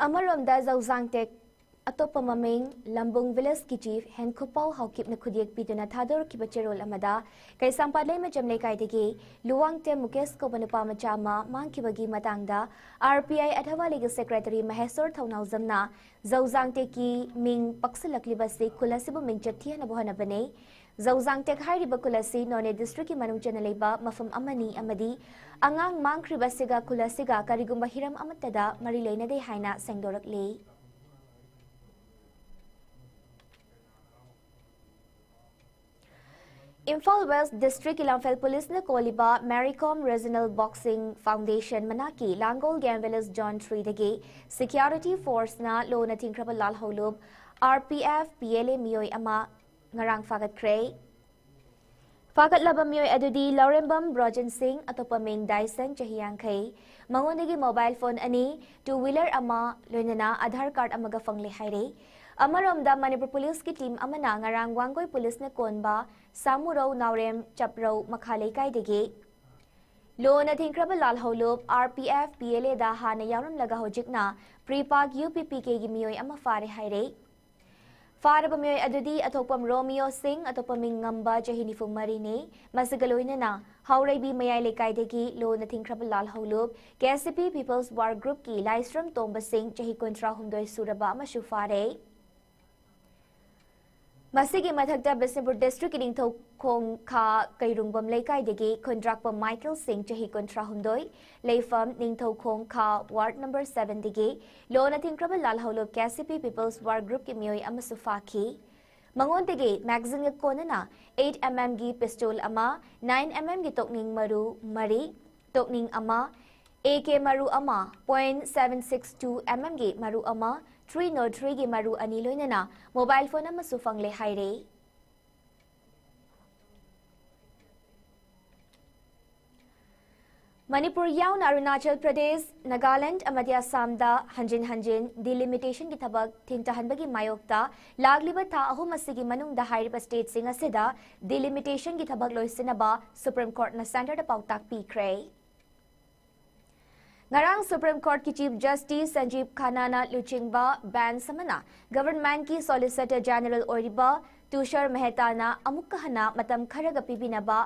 ꯑꯃꯔꯣꯝꯗ ꯖꯧꯖꯥꯡ ꯇꯦꯛ ꯑꯇꯣꯞꯄ ꯃꯃꯤꯡ ꯂꯝꯕꯨꯡ villageꯀꯤ chief ꯍꯦꯟꯈꯨꯄꯥꯎ ꯍꯥꯎꯀꯤꯞꯅ ꯈꯨꯠꯌꯦꯛ ꯄꯤꯗꯨꯅ ꯊꯥꯗꯣꯔꯛꯈꯤꯕ ꯆꯦꯔꯣꯜ ꯑꯃꯗ ꯀꯩꯁꯥꯝꯄꯥꯠ ꯂꯩꯃꯖꯝ ꯂꯩꯀꯥꯏꯗꯒꯤ ꯂꯨꯋꯥꯡꯇꯦꯝ ꯃꯨꯀꯦꯁ ꯀꯧꯕ ꯅꯨꯄꯥ ꯃꯆꯥ ꯑꯃ ꯃꯥꯡꯈꯤꯕꯒꯤ ꯃꯇꯥꯡꯗ R P I ꯑꯊꯋꯥꯂꯦꯒꯤ secretary ꯃꯍꯦꯁꯣꯔ ꯊꯧꯅꯥꯎꯖꯝꯅ ꯖꯧꯖꯥꯡ ꯇꯦꯛꯀꯤ ꯃꯤꯡ ꯄꯛꯁꯤꯜꯂꯛꯂꯤꯕ ꯑꯁꯤ ꯈꯨꯜ ꯑꯁꯤꯕꯨ ꯃꯤꯡꯆꯠ ꯊꯤꯍꯟꯅꯕ ꯍꯣꯠꯅꯕꯅꯤ꯫ ꯖꯧꯖꯥꯡ ꯇꯦꯛ ꯍꯥꯏꯔꯤꯕ ꯈꯨꯜ ꯑꯁꯤ ꯅꯣꯅꯦ districtꯀꯤ ꯃꯅꯨꯡ ꯆꯟꯅ ꯂꯩꯕ ꯃꯐꯝ ꯑꯃꯅꯤ ꯑꯃꯗꯤ ꯑꯉꯥꯡ ꯃꯥꯡꯈ꯭ꯔꯤꯕ ꯑꯁꯤꯒ ꯈꯨꯜ ꯑꯁꯤꯒ ꯀꯔꯤꯒꯨꯝꯕ ꯍꯤꯔꯝ ꯑꯃꯠꯇꯗ ꯃꯔꯤ ꯂꯩꯅꯗꯦ ꯍꯥꯏꯅ ꯁꯦꯡꯗꯣꯔꯛꯂꯤ꯫ ꯏꯝꯐꯥꯜ ꯋꯦꯁ꯭ꯠ ꯗꯤꯁ꯭ꯠꯔꯤꯛꯀꯤ ꯂꯝꯐꯦꯜ ꯄꯨꯂꯤꯁꯅ ꯀꯣꯜꯂꯤꯕ Mary Kom regional boxing foundation ꯃꯅꯥꯛꯀꯤ ꯂꯥꯡꯒꯣꯜ ꯒꯦꯝ ꯚꯤꯂꯦꯖ ꯖꯣꯟ ꯊ꯭ꯔꯤꯗꯒꯤ ꯁꯦꯀ꯭ꯌꯨꯔꯤꯇꯤ ꯐꯣꯔꯁꯅ ꯂꯣꯅ ꯊꯤꯡꯈ꯭ꯔꯕ ꯂꯥꯜꯍꯧꯂꯨꯞ, RPF PLA ꯃꯤꯑꯣꯏ ꯑꯃ ꯉꯔꯥꯡ ꯐꯥꯒꯠꯈ꯭ꯔꯦ꯫ ꯐꯥꯒꯠꯂꯕ ꯃꯤꯑꯣꯏ ꯑꯗꯨꯗꯤ ꯂꯧꯔꯦꯝꯕꯝ ꯕ꯭ꯔꯣꯖꯦꯟ ꯁꯤꯡ, ꯑꯇꯣꯞꯄ ꯃꯤꯡ ꯗꯥꯏꯁꯟ, ꯆꯍꯤ ꯌꯥꯡꯈꯩ, ꯃꯉꯣꯟꯗꯒꯤ ꯃꯣꯕꯥꯏꯜ ꯐꯣꯟ ꯑꯅꯤ, ꯇꯨ ꯋꯤꯂꯔ ꯑꯃ, ꯂꯣꯏꯅꯅ ꯑꯥꯙꯥꯔ ꯀꯥꯔꯗ ꯑꯃꯒ ꯐꯪꯂꯦ ꯍꯥꯏꯔꯦ꯫ ꯑꯃꯔꯣꯝꯗ, ꯃꯅꯤꯄꯨꯔ ꯄꯨꯂꯤꯁꯀꯤ ꯇꯤꯝ ꯑꯃꯅ ꯉꯔꯥꯡ ꯋꯥꯡꯒꯣꯏ ꯄꯨꯂꯤꯁꯅ ꯀꯣꯟꯕ ꯁꯥꯃꯨꯔꯧ ꯅꯥꯎꯔꯦꯝ ꯆꯞꯔꯧ ꯃꯈꯥ ꯂꯩꯀꯥꯏꯗꯒꯤ ꯂꯣꯅ ꯊꯤꯡꯈ꯭ꯔꯕ ꯂꯥꯜꯍꯧꯂꯨꯞ RPF PLAꯗ ꯍꯥꯟꯅ ꯌꯥꯎꯔꯝꯂꯒ ꯍꯧꯖꯤꯛꯅ ꯄ꯭ꯔꯤꯄꯥꯛ UPPKꯒꯤ ꯃꯤꯑꯣꯏ ꯑꯃ ꯐꯥꯔꯦ ꯍꯥꯏꯔꯦ꯫ ꯐꯥꯔꯕ ꯃꯤꯑꯣꯏ ꯑꯗꯨꯗꯤ ꯑꯊꯣꯛꯄꯝ ꯔꯣꯃꯤꯌꯣ ꯁꯤꯡ, ꯑꯇꯣꯞꯄ ꯃꯤꯡ ꯉꯝꯕ, ꯆꯍꯤ ꯅꯤꯐꯨ ꯃꯔꯤꯅꯤ, ꯃꯁꯤꯒ ꯂꯣꯏꯅꯅ ꯍꯥꯎꯔꯩꯕꯤ ꯃꯌꯥꯏ ꯂꯩꯀꯥꯏꯗꯒꯤ ꯂꯣꯅ ꯊꯤꯡꯈ꯭ꯔꯕ ꯂꯥꯜꯍꯧꯂꯨꯞ KCP People's War Groupꯀꯤ ꯂꯥꯏꯁ꯭ꯔꯝ ꯇꯣꯝꯕ ꯁꯤꯡ, ꯆꯍꯤ ꯀꯨꯟꯊ꯭ꯔꯥ ꯍꯨꯝꯗꯣꯏ ꯁꯨꯔꯕ ꯑꯃꯁꯨ ꯐꯥꯔꯦ꯫ ꯃꯁꯤꯒꯤ ꯃꯊꯛꯇ ꯕꯤꯁꯅꯨꯄꯨꯔ ꯗꯤꯁ꯭ꯠꯔꯤꯛꯀꯤ ꯅꯤꯡꯊꯧꯈꯣꯡ ꯈꯥ ꯀꯩꯔꯨꯡꯕꯝ ꯂꯩꯀꯥꯏꯗꯒꯤ ꯈꯨꯟꯗ꯭ꯔꯥꯛꯄꯝ ꯃꯥꯏꯀꯦꯜ ꯁꯤꯡ, ꯆꯍꯤ ꯀꯨꯟꯊ꯭ꯔꯥ ꯍꯨꯝꯗꯣꯏ, ꯂꯩꯐꯝ ꯅꯤꯡꯊꯧꯈꯣꯡ ꯈꯥ ꯋꯥꯔꯗ ꯅꯝꯕꯔ ꯁꯚꯦꯟꯗꯒꯤ ꯂꯣꯅ ꯊꯤꯡꯈ꯭ꯔꯕ ꯂꯥꯜꯍꯧꯂꯨꯞ KCP People's War Groupꯀꯤ ꯃꯤꯑꯣꯏ ꯑꯃꯁꯨ ꯐꯥꯈꯤ꯫ ꯃꯉꯣꯟꯗꯒꯤ ꯃꯦꯒꯥꯖꯤꯟꯒ ꯀꯣꯟꯅꯅ eight mmꯒꯤ ꯄꯤꯁꯇꯣꯜ ꯑꯃ, nine mmꯒꯤ ꯇꯣꯛꯅꯤꯡ ꯃꯔꯨ ꯃꯔꯤ, ꯇꯣꯛꯅꯤꯡ ꯑꯃ, AK ꯃꯔꯨ ꯑꯃ, point seven six two mmꯒꯤ ꯃꯔꯨ ꯑꯃ, three nought threeꯒꯤ ꯃꯔꯨ ꯑꯅꯤ, ꯂꯣꯏꯅꯅ ꯃꯣꯕꯥꯏꯜ ꯐꯣꯟ ꯑꯃꯁꯨ ꯐꯪꯂꯦ ꯍꯥꯏꯔꯦ꯫ ꯃꯅꯤꯄꯨꯔ ꯌꯥꯎꯅ ꯑꯔꯨꯅꯥꯆꯜ ꯄ꯭ꯔꯗꯦꯁ, ꯅꯥꯒꯥꯂꯦꯟꯗ ꯑꯃꯗꯤ ꯑꯁꯥꯝꯗ ꯍꯟꯖꯤꯟ ꯍꯟꯖꯤꯟ ꯗꯤꯂꯤꯃꯤꯇꯦꯁꯟꯒꯤ ꯊꯕꯛ ꯊꯤꯟꯊꯍꯟꯕꯒꯤ ꯃꯥꯌꯣꯛꯇ ꯂꯥꯛꯂꯤꯕ ꯊꯥ ꯑꯍꯨꯝ ꯑꯁꯤꯒꯤ ꯃꯅꯨꯡꯗ ꯍꯥꯏꯔꯤꯕ ꯁ꯭ꯇꯦꯠꯁꯤꯡ ꯑꯁꯤꯗ ꯗꯤꯂꯤꯃꯤꯇꯦꯁꯟꯒꯤ ꯊꯕꯛ ꯂꯣꯏꯁꯤꯟꯅꯕ ꯁꯨꯄ꯭ꯔꯤꯝ ꯀꯣꯔꯠꯅ ꯁꯦꯟꯇꯔꯗ ꯄꯥꯎꯇꯥꯛ ꯄꯤꯈ꯭ꯔꯦ꯫ ꯉꯔꯥꯡ ꯁꯨꯄ꯭ꯔꯤꯝ ꯀꯣꯔꯠꯀꯤ ꯆꯤꯐ ꯖꯁꯇꯤꯁ ꯁꯟꯖꯤꯕ ꯈꯟꯅꯥꯅ ꯂꯨꯆꯤꯡꯕ ꯕꯦꯟꯆ ꯑꯃꯅ ꯒꯚꯔꯟꯃꯦꯟꯠꯀꯤ ꯁꯣꯂꯤꯁꯤꯇꯔ ꯖꯦꯅꯔꯦꯜ ꯑꯣꯏꯔꯤꯕ ꯇꯨꯁꯥꯔ ꯃꯦꯍꯇꯥꯅ ꯑꯃꯨꯛꯀ ꯍꯟꯅ ꯃꯇꯝ ꯈꯔꯒ ꯄꯤꯕꯤꯅꯕ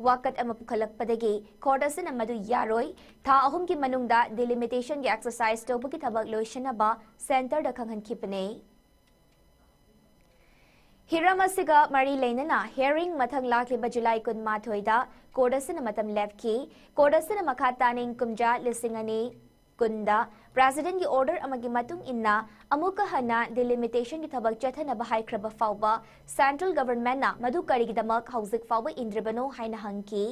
ꯋꯥꯀꯠ ꯑꯃ ꯄꯨꯈꯠꯂꯛꯄꯗꯒꯤ ꯀꯣꯔꯠ ꯑꯁꯤꯅ ꯃꯗꯨ ꯌꯥꯔꯣꯏ, ꯊꯥ ꯑꯍꯨꯝꯒꯤ ꯃꯅꯨꯡꯗ ꯗꯤꯂꯤꯃꯤꯇꯦꯁꯟꯒꯤ ꯑꯦꯛꯁꯔꯁꯥꯏꯖ ꯇꯧꯕꯒꯤ ꯊꯕꯛ ꯂꯣꯏꯁꯤꯟꯅꯕ ꯁꯦꯟꯇꯔꯗ ꯈꯪꯍꯟꯈꯤꯕꯅꯤ꯫ ꯍꯤꯔꯝ ꯑꯁꯤꯒ ꯃꯔꯤ ꯂꯩꯅꯅ ꯍꯤꯌꯥꯔꯤꯡ ꯃꯊꯪ ꯂꯥꯛꯂꯤꯕ ꯖꯨꯂꯥꯏ ꯀꯨꯟꯃꯥꯊꯣꯏꯗ ꯀꯣꯔꯠ ꯑꯁꯤꯅ ꯃꯇꯝ ꯂꯦꯞꯈꯤ꯫ ꯀꯣꯔꯠ ꯑꯁꯤꯅ ꯃꯈꯥ ꯇꯥꯅ ꯏꯪ ꯀꯨꯝꯖꯥ ꯂꯤꯁꯤꯡ ꯑꯅꯤ ꯀꯨꯟꯗ Presidentꯀꯤ order ꯑꯃꯒꯤ ꯃꯇꯨꯡ ꯏꯟꯅ ꯑꯃꯨꯛꯀ ꯍꯟꯅ delimitationꯒꯤ ꯊꯕꯛ ꯆꯠꯊꯅꯕ ꯍꯥꯏꯈ꯭ꯔꯕ ꯐꯥꯎꯕ Central Governmentꯅ ꯃꯗꯨ ꯀꯔꯤꯒꯤꯗꯃꯛ ꯍꯧꯖꯤꯛ ꯐꯥꯎꯕ ꯏꯟꯗ꯭ꯔꯤꯕꯅꯣ ꯍꯥꯏꯅ ꯍꯪꯈꯤ꯫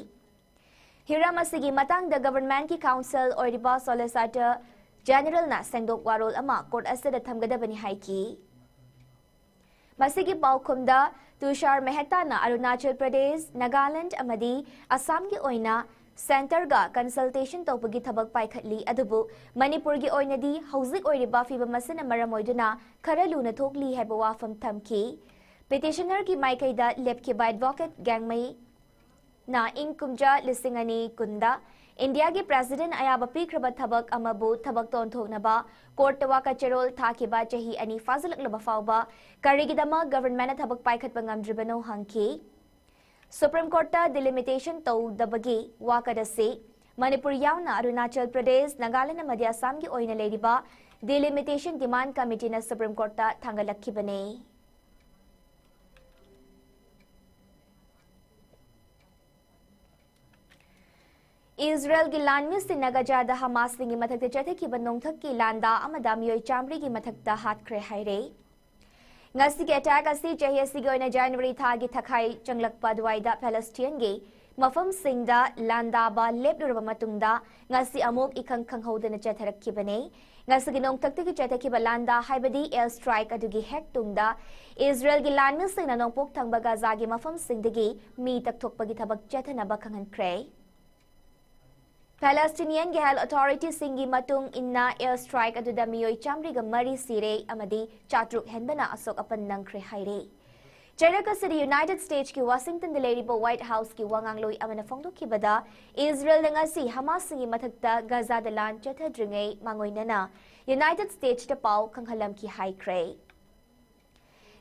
ꯍꯤꯔꯝ ꯑꯁꯤꯒꯤ ꯃꯇꯥꯡꯗ Governmentꯀꯤ counsel ꯑꯣꯏꯔꯤꯕ Solicitor Generalꯅ ꯁꯦꯡꯗꯣꯛ ꯋꯥꯔꯣꯜ ꯑꯃ court ꯑꯁꯤꯗ ꯊꯝꯒꯗꯕꯅꯤ ꯍꯥꯏꯈꯤ꯫ ꯃꯁꯤꯒꯤ ꯄꯥꯎꯈꯨꯝꯗ ꯇꯨꯁꯥꯔ ꯃꯦꯍꯇꯥꯅ ꯑꯔꯨꯅꯥꯆꯜ ꯄ꯭ꯔꯗꯦꯁ, ꯅꯥꯒꯥꯂꯦꯟꯗ ꯑꯃꯗꯤ ꯑꯁꯥꯝꯒꯤ ꯑꯣꯏꯅ centreꯒ consultation ꯇꯧꯕꯒꯤ ꯊꯕꯛ ꯄꯥꯏꯈꯠꯂꯤ, ꯑꯗꯨꯕꯨ ꯃꯅꯤꯄꯨꯔꯒꯤ ꯑꯣꯏꯅꯗꯤ ꯍꯧꯖꯤꯛ ꯑꯣꯏꯔꯤꯕ ꯐꯤꯕꯝ ꯑꯁꯤꯅ ꯃꯔꯝ ꯑꯣꯏꯗꯨꯅ ꯈꯔ ꯂꯨꯅ ꯊꯣꯛꯂꯤ ꯍꯥꯏꯕ ꯋꯥꯐꯝ ꯊꯝꯈꯤ꯫ Petitionerꯒꯤ ꯃꯥꯏꯀꯩꯗ ꯂꯦꯞꯈꯤꯕ Advocate ꯒꯦꯡꯃꯩ ꯅ ꯏꯪ ꯀꯨꯝꯖꯥ ꯂꯤꯁꯤꯡ ꯑꯅꯤ ꯀꯨꯟꯗ ꯏꯟꯗꯤꯌꯥꯒꯤ President ꯑꯌꯥꯕ ꯄꯤꯈ꯭ꯔꯕ ꯊꯕꯛ ꯑꯃꯕꯨ ꯊꯕꯛꯇ ꯑꯣꯟꯊꯣꯛꯅꯕ courtꯇ ꯋꯥꯀꯠ ꯆꯦꯔꯣꯜ ꯊꯥꯈꯤꯕ ꯆꯍꯤ ꯑꯅꯤ ꯐꯥꯖꯤꯜꯂꯛꯂꯕ ꯐꯥꯎꯕ ꯀꯔꯤꯒꯤꯗꯃꯛ Governmentꯅ ꯊꯕꯛ ꯄꯥꯏꯈꯠꯄ ꯉꯝꯗ꯭ꯔꯤꯕꯅꯣ ꯍꯪꯈꯤ꯫ Supreme Courtꯇ delimitation ꯇꯧꯗꯕꯒꯤ ꯋꯥꯀꯠ ꯑꯁꯤ ꯃꯅꯤꯄꯨꯔ ꯌꯥꯎꯅ ꯑꯔꯨꯅꯥꯆꯜ ꯄ꯭ꯔꯗꯦꯁ, ꯅꯥꯒꯥꯂꯦꯟꯗ ꯑꯃꯗꯤ ꯑꯁꯥꯝꯒꯤ ꯑꯣꯏꯅ ꯂꯩꯔꯤꯕ Delimitation Demand Committeeꯅ Supreme Courtꯇ ꯊꯥꯡꯒꯠꯂꯛꯈꯤꯕꯅꯤ꯫ ꯏꯖꯔꯦꯜꯒꯤ ꯂꯥꯟꯃꯤꯁꯤꯡꯅ ꯒꯖꯥꯗ ꯍꯃꯥꯁꯁꯤꯡꯒꯤ ꯃꯊꯛꯇ ꯆꯠꯊꯈꯤꯕ ꯅꯣꯡꯊꯛꯀꯤ ꯂꯥꯟꯗꯥ ꯑꯃꯗ ꯃꯤꯑꯣꯏ ꯆꯥꯃꯔꯤꯒꯤ ꯃꯊꯛꯇ ꯍꯥꯠꯈ꯭ꯔꯦ ꯍꯥꯏꯔꯦ꯫ ꯉꯁꯤꯒꯤ attack ꯑꯁꯤ ꯆꯍꯤ ꯑꯁꯤꯒꯤ ꯑꯣꯏꯅ January ꯊꯥꯒꯤ ꯊꯥꯈꯥꯏ ꯆꯪꯂꯛꯄ ꯑꯗꯨꯋꯥꯏꯗ Palestineꯒꯤ ꯃꯐꯝꯁꯤꯡꯗ ꯂꯥꯟꯗꯥꯕ ꯂꯦꯞꯂꯨꯔꯕ ꯃꯇꯨꯡꯗ ꯉꯁꯤ ꯑꯃꯨꯛ ꯏꯈꯪ ꯈꯪꯍꯧꯗꯅ ꯆꯠꯊꯔꯛꯈꯤꯕꯅꯤ꯫ ꯉꯁꯤꯒꯤ ꯅꯣꯡꯊꯛꯇꯒꯤ ꯆꯠꯊꯈꯤꯕ ꯂꯥꯟꯗꯥ ꯍꯥꯏꯕꯗꯤ air strike ꯑꯗꯨꯒꯤ ꯍꯦꯛ ꯇꯨꯡꯗ ꯏꯖꯔꯦꯜꯒꯤ ꯂꯥꯟꯃꯤꯁꯤꯡꯅ ꯅꯣꯡꯄꯣꯛ ꯊꯪꯕ ꯒꯖꯥꯒꯤ ꯃꯐꯝꯁꯤꯡꯗꯒꯤ ꯃꯤ ꯇꯛꯊꯣꯛꯄꯒꯤ ꯊꯕꯛ ꯆꯠꯊꯅꯕ ꯈꯪꯍꯟꯈ꯭ꯔꯦ꯫ Palestinianꯒꯤ health authorityꯁꯤꯡꯒꯤ ꯃꯇꯨꯡ ꯏꯟꯅ air strike ꯑꯗꯨꯗ ꯃꯤꯑꯣꯏ ꯆꯥꯃꯔꯤꯒ ꯃꯔꯤ ꯁꯤꯔꯦ ꯑꯃꯗꯤ ꯆꯥꯇ꯭ꯔꯨꯛ ꯍꯦꯟꯕꯅ ꯑꯁꯣꯛ ꯑꯄꯟ ꯅꯪꯈ꯭ꯔꯦ ꯍꯥꯏꯔꯦ꯫ ꯆꯩꯔꯛ ꯑꯁꯤꯗ United Statesꯀꯤ Washingtonꯗ ꯂꯩꯔꯤꯕ White Houseꯀꯤ ꯋꯥ ꯉꯥꯡꯂꯣꯏ ꯑꯃꯅ ꯐꯣꯡꯗꯣꯛꯈꯤꯕꯗ, ꯏꯖꯔꯦꯜꯅ ꯉꯁꯤ ꯍꯃꯥꯁꯁꯤꯡꯒꯤ ꯃꯊꯛꯇ ꯒꯖꯥꯗ ꯂꯥꯟ ꯆꯠꯊꯗ꯭ꯔꯤꯉꯩ ꯃꯥꯡꯑꯣꯏꯅꯅ United Statesꯇ ꯄꯥꯎ ꯈꯪꯍꯜꯂꯝꯈꯤ ꯍꯥꯏꯈ꯭ꯔꯦ꯫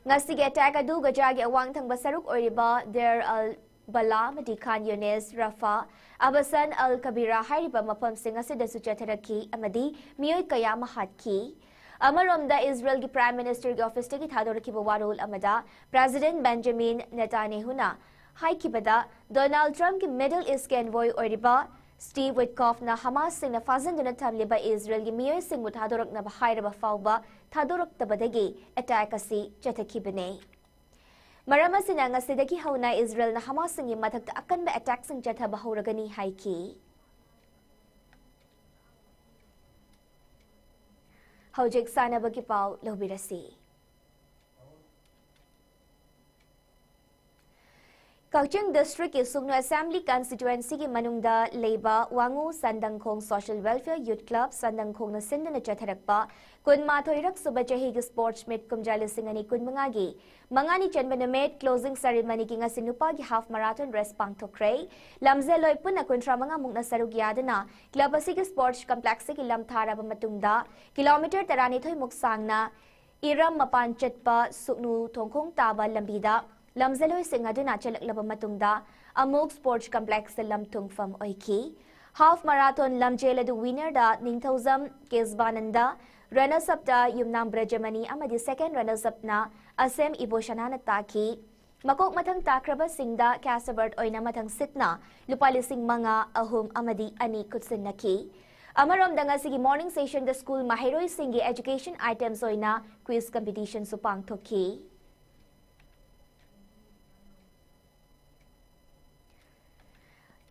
ꯉꯁꯤꯒꯤ attack ꯑꯗꯨ ꯒꯖꯥꯒꯤ ꯑꯋꯥꯡ ꯊꯪꯕ ꯁꯔꯨꯛ ꯑꯣꯏꯔꯤꯕ ꯗꯦꯔ ꯑꯜ ꯕꯂꯥ ꯑꯃꯗꯤ ꯈꯥꯟ ꯌꯨꯅꯤꯁ, ꯔꯐꯥ, ꯑꯕꯁꯟ ꯑꯜ ꯀꯕꯤꯔꯥ ꯍꯥꯏꯔꯤꯕ ꯃꯐꯝꯁꯤꯡ ꯑꯁꯤꯗꯁꯨ ꯆꯠꯊꯔꯛꯈꯤ ꯑꯃꯗꯤ ꯃꯤꯑꯣꯏ ꯀꯌꯥ ꯑꯃ ꯍꯥꯠꯈꯤ꯫ ꯑꯃꯔꯣꯝꯗ, ꯏꯖꯔꯦꯜꯒꯤ Prime Ministerꯒꯤ officeꯇꯒꯤ ꯊꯥꯗꯣꯔꯛꯈꯤꯕ ꯋꯥꯔꯣꯜ ꯑꯃꯗ President Benjamin Netanyahuꯅ ꯍꯥꯏꯈꯤꯕꯗ, Donald Trumpꯀꯤ Middle Eastꯀꯤ envoy ꯑꯣꯏꯔꯤꯕ ꯁ꯭ꯇꯤꯚ ꯋꯤꯠꯀꯣꯐꯅ ꯍꯃꯥꯁꯁꯤꯡꯅ ꯐꯥꯖꯤꯟꯗꯨꯅ ꯊꯝꯂꯤꯕ ꯏꯖꯔꯦꯜꯒꯤ ꯃꯤꯑꯣꯏꯁꯤꯡꯕꯨ ꯊꯥꯗꯣꯔꯛꯅꯕ ꯍꯥꯏꯔꯕ ꯐꯥꯎꯕ ꯊꯥꯗꯣꯔꯛꯇꯕꯗꯒꯤ ꯑꯦꯇꯦꯛ ꯑꯁꯤ ꯆꯠꯊꯈꯤꯕꯅꯤ꯫ ꯃꯔꯝ ꯑꯁꯤꯅ ꯉꯁꯤꯗꯒꯤ ꯍꯧꯅ ꯏꯖꯔꯦꯜꯅ ꯍꯃꯥꯁꯁꯤꯡꯒꯤ ꯃꯊꯛꯇ ꯑꯀꯟꯕ ꯑꯦꯇꯦꯛꯁꯤꯡ ꯆꯠꯊꯕ ꯍꯧꯔꯒꯅꯤ ꯍꯥꯏꯈꯤ꯫ ꯍꯧꯖꯤꯛ ꯁꯥꯟꯅꯕꯒꯤ ꯄꯥꯎ ꯂꯧꯕꯤꯔꯁꯤ꯫ ꯀꯛꯆꯤꯡ ꯗꯤꯁꯇ꯭ꯔꯤꯛꯀꯤ ꯁꯨꯛꯅꯨ ꯑꯦꯁꯦꯝꯕ꯭ꯂꯤ ꯀꯟꯁꯇꯤꯇ꯭ꯋꯦꯟꯁꯤꯒꯤ ꯃꯅꯨꯡꯗ ꯂꯩꯕ ꯋꯥꯉꯨ ꯁꯟꯗꯪꯈꯣꯡ ꯁꯣꯁꯤꯌꯦꯜ ꯋꯦꯜꯐꯤꯌꯔ ꯌꯨꯠ ꯀ꯭ꯂꯕ ꯁꯟꯗꯪꯈꯣꯡꯅ ꯁꯤꯟꯗꯨꯅ ꯆꯠꯊꯔꯛꯄ ꯀꯨꯟꯃꯥꯊꯣꯏꯔꯛ ꯁꯨꯕ ꯆꯍꯤꯒꯤ ꯁ꯭ꯄꯣꯔꯠꯁ ꯃꯤꯠ ꯀꯨꯝꯖꯥ ꯂꯤꯁꯤꯡ ꯑꯅꯤ ꯀꯨꯟꯃꯉꯥꯒꯤ ꯃꯉꯥꯅꯤ ꯆꯟꯕ ꯅꯨꯃꯤꯠ ꯀ꯭ꯂꯣꯖꯤꯡ ꯁꯦꯔꯤꯃꯅꯤꯒꯤ ꯉꯁꯤ ꯅꯨꯄꯥꯒꯤ ꯍꯥꯐ ꯃꯔꯥꯊꯣꯟ ꯔꯦꯁ ꯄꯥꯡꯊꯣꯛꯈ꯭ꯔꯦ꯫ ꯂꯝꯖꯦꯜꯂꯣꯏ ꯄꯨꯟꯅ ꯀꯨꯟꯊ꯭ꯔꯥ ꯃꯉꯥ ꯃꯨꯛꯅ ꯁꯔꯨꯛ ꯌꯥꯗꯨꯅ ꯀ꯭ꯂꯕ ꯑꯁꯤꯒꯤ ꯁ꯭ꯄꯣꯔꯠꯁ ꯀꯝꯄ꯭ꯂꯦꯛꯁꯇꯒꯤ ꯂꯝ ꯊꯥꯔꯕ ꯃꯇꯨꯡꯗ ꯀꯤꯂꯣꯃꯤꯇꯔ ꯇꯔꯥꯅꯤꯊꯣꯏ ꯃꯨꯛ ꯁꯥꯡꯅ ꯏꯔꯝ ꯃꯄꯥꯟ ꯆꯠꯄ ꯁꯨꯛꯅꯨ ꯊꯣꯡꯈꯣꯡ ꯇꯥꯕ ꯂꯝꯕꯤꯗ ꯂꯝꯖꯦꯜꯂꯣꯏꯁꯤꯡ ꯑꯗꯨꯅ ꯆꯦꯜꯂꯛꯂꯕ ꯃꯇꯨꯡꯗ ꯑꯃꯨꯛ ꯁ꯭ꯄꯣꯔꯠꯁ ꯀꯝꯄ꯭ꯂꯦꯛꯁꯇ ꯂꯝ ꯊꯨꯡꯐꯝ ꯑꯣꯏꯈꯤ꯫ ꯍꯥꯐ ꯃꯔꯥꯊꯣꯟ ꯂꯝꯖꯦꯜ ꯑꯗꯨ ꯋꯤꯅꯔꯗ ꯅꯤꯡꯊꯧꯖꯝ ꯀꯦꯁꯕꯥꯅꯟꯗ, ꯔꯅꯔꯁ ꯑꯞꯇ ꯌꯨꯝꯅꯥꯝ ꯕ꯭ꯔꯖꯃꯅꯤ ꯑꯃꯗꯤ ꯁꯦꯀꯦꯟ ꯔꯅꯔꯁ ꯑꯞꯅ ꯑꯁꯦꯝ ꯏꯕꯣꯁꯅꯥꯅ ꯇꯥꯈꯤ꯫ ꯃꯀꯣꯛ ꯃꯊꯪ ꯇꯥꯈ꯭ꯔꯕꯁꯤꯡꯗ ꯀꯦꯁ ꯑꯦꯋꯥꯔꯗ ꯑꯣꯏꯅ ꯃꯊꯪ ꯁꯤꯠꯅ ꯂꯨꯄꯥ ꯂꯤꯁꯤꯡ ꯃꯉꯥ, ꯑꯍꯨꯝ ꯑꯃꯗꯤ ꯑꯅꯤ ꯈꯨꯠꯁꯤꯟꯅꯈꯤ꯫ ꯑꯃꯔꯣꯝꯗ ꯉꯁꯤꯒꯤ ꯃꯣꯔꯅꯤꯡ ꯁꯦꯁꯟꯗ ꯁ꯭ꯀꯨꯜ ꯃꯍꯩꯔꯣꯏꯁꯤꯡꯒꯤ ꯑꯦꯖꯨꯀꯦꯁꯟ ꯑꯥꯏꯇꯦꯝꯁ ꯑꯣꯏꯅ ꯀ꯭ꯋꯤꯖ ꯀꯝꯄꯤꯇꯤꯁꯟꯁꯨ ꯄꯥꯡꯊꯣꯛꯈꯤ꯫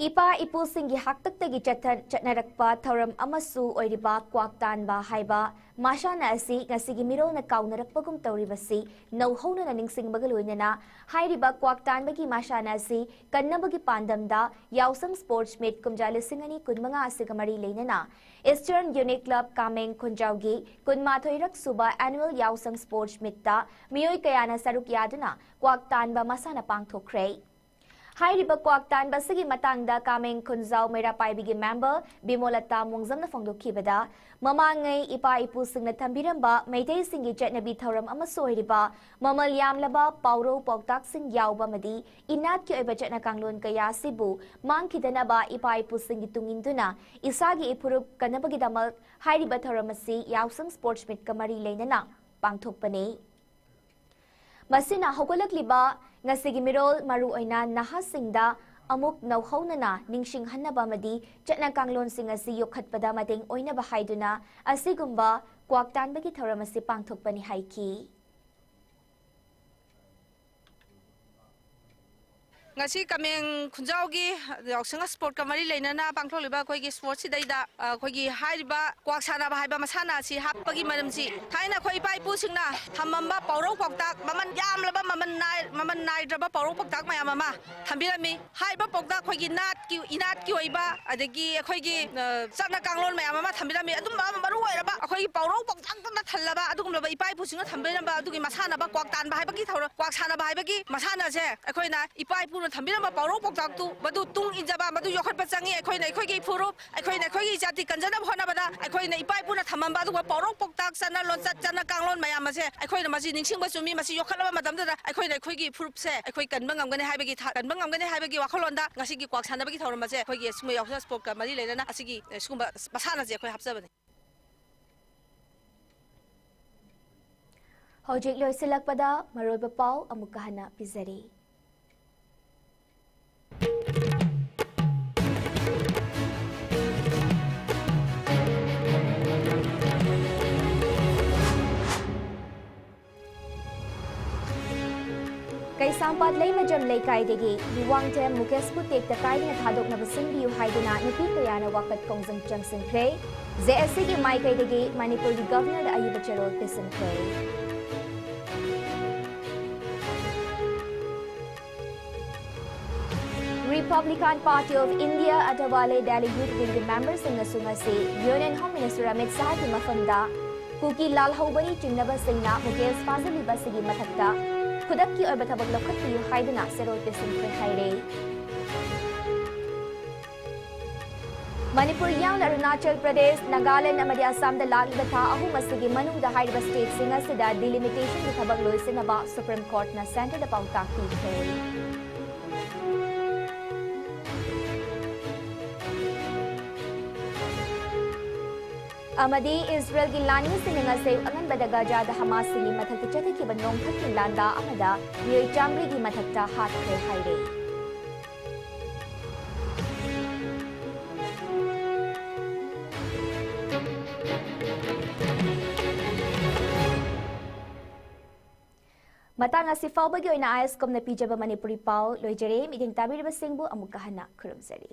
ꯏꯄꯥ ꯏꯄꯨꯁꯤꯡꯒꯤ ꯍꯥꯛꯇꯛꯇꯒꯤ ꯆꯠꯊ-, ꯆꯠꯅꯔꯛꯄ ꯊꯧꯔꯝ ꯑꯃꯁꯨ ꯑꯣꯏꯔꯤꯕ ꯀ꯭ꯋꯥꯛ ꯇꯥꯟꯕ ꯍꯥꯏꯕ ꯃꯁꯥꯟꯅ ꯑꯁꯤ ꯉꯁꯤꯒꯤ ꯃꯤꯔꯣꯜꯅ ꯀꯥꯎꯅꯔꯛꯄꯒꯨꯝ ꯇꯧꯔꯤꯕꯁꯤ ꯅꯧꯍꯧꯅꯅ ꯅꯤꯡꯁꯤꯡꯕꯒ ꯂꯣꯏꯅꯅ ꯍꯥꯏꯔꯤꯕ ꯀ꯭ꯋꯥꯛ ꯇꯥꯟꯕꯒꯤ ꯃꯁꯥꯟꯅ ꯑꯁꯤ ꯀꯟꯅꯕꯒꯤ ꯄꯥꯟꯗꯝꯗ ꯌꯥꯎꯁꯪ ꯁ꯭ꯄꯣꯔꯠꯁ ꯃꯤꯠ ꯀꯨꯝꯖꯥ ꯂꯤꯁꯤꯡ ꯑꯅꯤ ꯀꯨꯟꯃꯉꯥ ꯑꯁꯤꯒ ꯃꯔꯤ ꯂꯩꯅꯅ ꯏꯁꯇꯔꯟ ꯌꯨꯅꯤꯠ ꯀ꯭ꯂꯕ ꯀꯥꯃꯦꯡ ꯈꯨꯟꯖꯥꯎꯒꯤ ꯀꯨꯟꯃꯥꯊꯣꯏꯔꯛ ꯁꯨꯕ ꯑꯦꯅꯨꯋꯦꯜ ꯌꯥꯎꯁꯪ ꯁ꯭ꯄꯣꯔꯠꯁ ꯃꯤꯠꯇ ꯃꯤꯑꯣꯏ ꯀꯌꯥꯅ ꯁꯔꯨꯛ ꯌꯥꯗꯨꯅ ꯀ꯭ꯋꯥꯛ ꯇꯥꯟꯕ ꯃꯁꯥꯟꯅ ꯄꯥꯡꯊꯣꯛꯈ꯭ꯔꯦ꯫ ꯍꯥꯏꯔꯤꯕ ꯀ꯭ꯋꯥꯛ ꯇꯥꯟꯕ ꯑꯁꯤꯒꯤ ꯃꯇꯥꯡꯗ ꯀꯥꯃꯦꯡ ꯈꯨꯟꯖꯥꯎ ꯃꯩꯔꯥ ꯄꯥꯏꯕꯤꯒꯤ ꯃꯦꯝꯕꯔ ꯕꯤꯃꯣꯂꯇꯥ ꯃꯣꯡꯖꯝꯅ ꯐꯣꯡꯗꯣꯛꯈꯤꯕꯗ, ꯃꯃꯥꯡꯉꯩ ꯏꯄꯥ ꯏꯄꯨꯁꯤꯡꯅ ꯊꯝꯕꯤꯔꯝꯕ ꯃꯩꯇꯩꯁꯤꯡꯒꯤ ꯆꯠꯅꯕꯤ ꯊꯧꯔꯝ ꯑꯃꯁꯨ ꯑꯣꯏꯔꯤꯕ ꯃꯃꯜ ꯌꯥꯝꯂꯕ ꯄꯥꯎꯔꯧ ꯄꯥꯎꯇꯥꯛꯁꯤꯡ ꯌꯥꯎꯕ ꯑꯃꯗꯤ ꯏꯅꯥꯠꯀꯤ ꯑꯣꯏꯕ ꯆꯠꯅ ꯀꯥꯡꯂꯣꯟ ꯀꯌꯥ ꯑꯁꯤꯕꯨ ꯃꯥꯡꯈꯤꯗꯅꯕ ꯏꯄꯥ ꯏꯄꯨꯁꯤꯡꯒꯤ ꯇꯨꯡ ꯏꯟꯗꯨꯅ ꯏꯁꯥꯒꯤ ꯏꯐꯨꯔꯨꯞ ꯀꯟꯅꯕꯒꯤꯗꯃꯛ ꯍꯥꯏꯔꯤꯕ ꯊꯧꯔꯝ ꯑꯁꯤ ꯌꯥꯎꯁꯪ ꯁ꯭ꯄꯣꯔꯠꯁ ꯃꯤꯠꯀ ꯃꯔꯤ ꯂꯩꯅꯅ ꯄꯥꯡꯊꯣꯛꯄꯅꯤ꯫ ꯃꯁꯤꯅ ꯍꯧꯒꯠꯂꯛꯂꯤꯕ ꯉꯁꯤꯒꯤ ꯃꯤꯔꯣꯜ, ꯃꯔꯨꯑꯣꯏꯅ ꯅꯍꯥꯁꯤꯡꯗ ꯑꯃꯨꯛ ꯅꯧꯍꯧꯅꯅ ꯅꯤꯡꯁꯤꯡꯍꯟꯅꯕ ꯑꯃꯗꯤ ꯆꯠꯅ ꯀꯥꯡꯂꯣꯟꯁꯤꯡ ꯑꯁꯤ ꯌꯣꯛꯈꯠꯄꯗ ꯃꯇꯦꯡ ꯑꯣꯏꯅꯕ ꯍꯥꯏꯗꯨꯅ ꯑꯁꯤꯒꯨꯝꯕ ꯀ꯭ꯋꯥꯛ ꯇꯥꯟꯕꯒꯤ ꯊꯧꯔꯝ ꯑꯁꯤ ꯄꯥꯡꯊꯣꯛꯄꯅꯤ ꯍꯥꯏꯈꯤ꯫ ꯉꯁꯤ ꯀꯃꯦꯡ ꯈꯨꯟꯖꯥꯎꯒꯤ ꯌꯥꯎꯁꯪ ꯁ꯭ꯄꯣꯔꯠꯀ ꯃꯔꯤ ꯂꯩꯅꯅ ꯄꯥꯡꯊꯣꯛꯂꯤꯕ ꯑꯩꯈꯣꯏꯒꯤ ꯁ꯭ꯄꯣꯔꯠꯁꯤꯗꯩꯗ, ꯑ, ꯑꯩꯈꯣꯏꯒꯤ ꯍꯥꯏꯔꯤꯕ ꯀ꯭ꯋꯥꯛ ꯁꯥꯟꯅꯕ ꯍꯥꯏꯕ ꯃꯁꯥꯟꯅ ꯑꯁꯤ ꯍꯥꯞꯄꯒꯤ ꯃꯔꯝꯁꯤ, ꯊꯥꯏꯅ ꯑꯩꯈꯣꯏ ꯏꯄꯥ ꯏꯄꯨꯁꯤꯡꯅ ꯊꯝꯃꯝꯕ ꯄꯥꯎꯔꯧ ꯄꯥꯎꯇꯥꯛ, ꯃꯃꯜ ꯌꯥꯝꯂꯕ, ꯃꯃꯜ ꯅꯥꯏ-, ꯃꯃꯜ ꯅꯥꯏꯗ꯭ꯔꯕ ꯄꯥꯎꯔꯧ ꯄꯥꯎꯇꯥꯛ ꯃꯌꯥꯝ ꯑꯃ ꯊꯝꯕꯤꯔꯝꯃꯤ꯫ ꯍꯥꯏꯔꯤꯕ ꯄꯥꯎꯇꯥꯛ ꯑꯩꯈꯣꯏꯒꯤ ꯅꯥꯠꯀꯤ, ꯏꯅꯥꯠꯀꯤ ꯑꯣꯏꯕ, ꯑꯗꯒꯤ ꯑꯩꯈꯣꯏꯒꯤ, ꯑ, ꯆꯠꯅ ꯀꯥꯡꯂꯣꯟ ꯃꯌꯥꯝ ꯑꯃ ꯊꯝꯕꯤꯔꯝꯃꯤ꯫ ꯑꯗꯨꯝꯕ ꯃꯔꯨ ꯑꯣꯏꯔꯕ ꯑꯩꯈꯣꯏꯒꯤ ꯄꯥꯎꯔꯧ ꯄꯥꯎꯇꯥꯛꯇꯨꯅ ꯊꯜꯂꯕ ꯑꯗꯨꯒꯨꯝꯂꯕ ꯏꯄꯥ ꯏꯄꯨꯁꯤꯡꯅ ꯊꯝꯕꯤꯔꯝꯕ ꯑꯗꯨꯒꯤ ꯃꯁꯥꯟꯅꯕ ꯀ꯭ꯋꯥꯛ ꯇꯥꯟꯕ ꯍꯥꯏꯕꯒꯤ ꯊꯧꯔꯝ, ꯀ꯭ꯋꯥꯛ ꯁꯥꯟꯅꯕ ꯍꯥꯏꯕꯒꯤ ꯃꯁꯥꯟꯅꯁꯦ ꯑꯩꯈꯣꯏꯅ ꯏꯄꯥ ꯏꯄꯨꯅ ꯊꯝꯕꯤꯔꯝꯕ ꯄꯥꯎꯔꯧ ꯄꯥꯎꯇꯥꯛꯇꯨ ꯃꯗꯨ ꯇꯨꯡ ꯏꯟꯖꯕ, ꯃꯗꯨ ꯌꯣꯛꯈꯠꯄ ꯆꯪꯉꯤ꯫ ꯑꯩꯈꯣꯏꯅ ꯑꯩꯈꯣꯏꯒꯤ ꯐꯨꯔꯨꯞ, ꯑꯩꯈꯣꯏꯅ ꯑꯩꯈꯣꯏꯒꯤ ꯖꯥꯇꯤ ꯀꯟꯖꯅꯕ ꯍꯣꯠꯅꯕꯗ ꯑꯩꯈꯣꯏꯅ ꯏꯄꯥ ꯏꯄꯨꯅ ꯊꯝꯃꯝꯕ ꯑꯗꯨꯒꯨꯝꯕ ꯄꯥꯎꯔꯧ ꯄꯥꯎꯇꯥꯛ, ꯆꯠꯅ ꯂꯣꯟꯆꯠ, ꯆꯠꯅ ꯀꯥꯡꯂꯣꯟ ꯃꯌꯥꯝ ꯑꯁꯦ ꯑꯩꯈꯣꯏꯅ ꯃꯁꯤ ꯅꯤꯡꯁꯤꯡꯕ ꯆꯨꯝꯃꯤ꯫ ꯃꯁꯤ ꯌꯣꯛꯈꯠꯂꯕ ꯃꯇꯝꯗꯨꯗ ꯑꯩꯈꯣꯏꯅ ꯑꯩꯈꯣꯏꯒꯤ ꯐꯨꯔꯨꯞꯁꯦ ꯑꯩꯈꯣꯏ ꯀꯟꯕ ꯉꯝꯒꯅꯤ ꯍꯥꯏꯕꯒꯤ ꯊꯥ-, ꯀꯟꯕ ꯉꯝꯒꯅꯤ ꯍꯥꯏꯕꯒꯤ ꯋꯥꯈꯜꯂꯣꯟꯗ ꯉꯁꯤꯒꯤ ꯀ꯭ꯋꯥꯛ ꯁꯥꯟꯅꯕꯒꯤ ꯊꯧꯔꯝ ꯑꯁꯦ ꯑꯩꯈꯣꯏꯒꯤ ꯁꯨꯝꯕ ꯌꯥꯎꯁꯪ ꯁ꯭ꯄꯣꯔꯠꯀ ꯃꯔꯤ ꯂꯩꯅꯅ ꯑꯁꯤꯒꯤ, ꯑꯦ, ꯁꯤꯒꯨꯝꯕ ꯃꯁꯥꯟꯅꯁꯦ ꯑꯩꯈꯣꯏ ꯍꯥꯞꯆꯕꯅꯤ꯫ ꯍꯧꯖꯤꯛ ꯂꯣꯏꯁꯤꯜꯂꯛꯄꯗ ꯃꯔꯨꯑꯣꯏꯕ ꯄꯥꯎ ꯑꯃꯨꯛꯀ ꯍꯟꯅ ꯄꯤꯖꯔꯤ꯫ ꯀꯩꯁꯥꯝꯄꯥꯠ ꯂꯩꯃꯖꯝ ꯂꯩꯀꯥꯏꯗꯒꯤ ꯂꯨꯋꯥꯡꯊꯦꯝ ꯃꯨꯀꯦꯁꯄꯨ ꯇꯦꯛꯇ ꯀꯥꯏꯗꯅ ꯊꯥꯗꯣꯛꯅꯕ ꯁꯤꯟꯕꯤꯌꯨ ꯍꯥꯏꯗꯨꯅ ꯅꯨꯄꯤ ꯀꯌꯥꯅ ꯋꯥꯀꯠ ꯈꯣꯡꯖꯪ ꯆꯪꯁꯤꯟꯈ꯭ꯔꯦ꯫ ꯖꯦ ꯑꯦꯁ ꯁꯤꯒꯤ ꯃꯥꯏꯀꯩꯗꯒꯤ ꯃꯅꯤꯄꯨꯔꯒꯤ ꯒꯚꯔꯅꯔꯗ ꯑꯏꯕ ꯆꯦꯔꯣꯜ ꯄꯤꯁꯤꯟꯈ꯭ꯔꯦ꯫ Republican Party of India ꯑꯊꯕꯥꯂꯦ Delhi ꯌꯨꯠ ꯋꯤꯡꯒꯤ ꯃꯦꯝꯕꯔꯁꯤꯡꯅꯁꯨ ꯉꯁꯤ ꯌꯨꯅꯤꯌꯟ ꯍꯣꯝ ꯃꯤꯅꯤꯁꯇꯔ ꯑꯃꯤꯠ ꯁꯥꯍꯒꯤ ꯃꯐꯝꯗ ꯀꯨꯀꯤ ꯂꯥꯜꯍꯧꯕꯅꯤ ꯆꯤꯡꯅꯕꯁꯤꯡꯅ ꯃꯨꯀꯦꯁ ꯐꯥꯖꯤꯜꯂꯤꯕ ꯑꯁꯤꯒꯤ ꯃꯊꯛꯇ ꯈꯨꯗꯛꯀꯤ ꯑꯣꯏꯕ ꯊꯕꯛ ꯂꯧꯈꯠꯄꯤꯌꯨ ꯍꯥꯏꯗꯨꯅ ꯆꯦꯔꯣꯜ ꯄꯤꯁꯤꯟꯈ꯭ꯔꯦ ꯍꯥꯏꯔꯦ꯫ ꯃꯅꯤꯄꯨꯔ ꯌꯥꯎꯅ ꯑꯔꯨꯅꯥꯆꯜ ꯄ꯭ꯔꯗꯦꯁ, ꯅꯥꯒꯥꯂꯦꯟꯗ ꯑꯃꯗꯤ ꯑꯁꯥꯝꯗ ꯂꯥꯛꯂꯤꯕ ꯊꯥ ꯑꯍꯨꯝ ꯑꯁꯤꯒꯤ ꯃꯅꯨꯡꯗ ꯍꯥꯏꯔꯤꯕ ꯁ꯭ꯇꯦꯠꯁꯤꯡ ꯑꯁꯤꯗ ꯗꯤꯂꯤꯃꯤꯇꯦꯁꯟꯒꯤ ꯊꯕꯛ ꯂꯣꯏꯁꯤꯟꯅꯕ ꯁꯨꯄ꯭ꯔꯤꯝ ꯀꯣꯔꯠꯅ ꯁꯦꯟꯇꯔꯗ ꯄꯥꯎꯇꯥꯛ ꯄꯤꯈ꯭ꯔꯦ꯫ ꯑꯃꯗꯤ ꯏꯁꯔꯦꯜꯒꯤ ꯂꯥꯟꯃꯤꯁꯤꯡꯅ ꯉꯁꯤ ꯑꯉꯟꯕꯗ ꯒꯥꯖꯥꯗ ꯍꯃꯥꯁꯁꯤꯡꯒꯤ ꯃꯊꯛꯇ ꯆꯠꯊꯈꯤꯕ ꯅꯣꯡꯊꯛꯀꯤ ꯂꯥꯟꯗꯥ ꯑꯃꯗ ꯃꯤꯑꯣꯏ ꯆꯥꯃꯔꯤꯒꯤ ꯃꯊꯛꯇ ꯍꯥꯠꯈ꯭ꯔꯦ ꯍꯥꯏꯔꯦ꯫ ꯃꯇꯥꯡ ꯑꯁꯤ ꯐꯥꯎꯕꯒꯤ ꯑꯣꯏꯅ ꯑꯥꯏ ꯑꯦꯁ ꯀꯣꯝꯅ ꯄꯤꯖꯕ ꯃꯅꯤꯄꯨꯔꯤ ꯄꯥꯎ ꯂꯣꯏꯖꯔꯦ꯫ ꯃꯤꯠꯌꯦꯡ ꯇꯥꯕꯤꯔꯤꯕꯁꯤꯡꯕꯨ ꯑꯃꯨꯛꯀ ꯍꯟꯅ ꯈꯨꯔꯨꯝꯖꯔꯤ꯫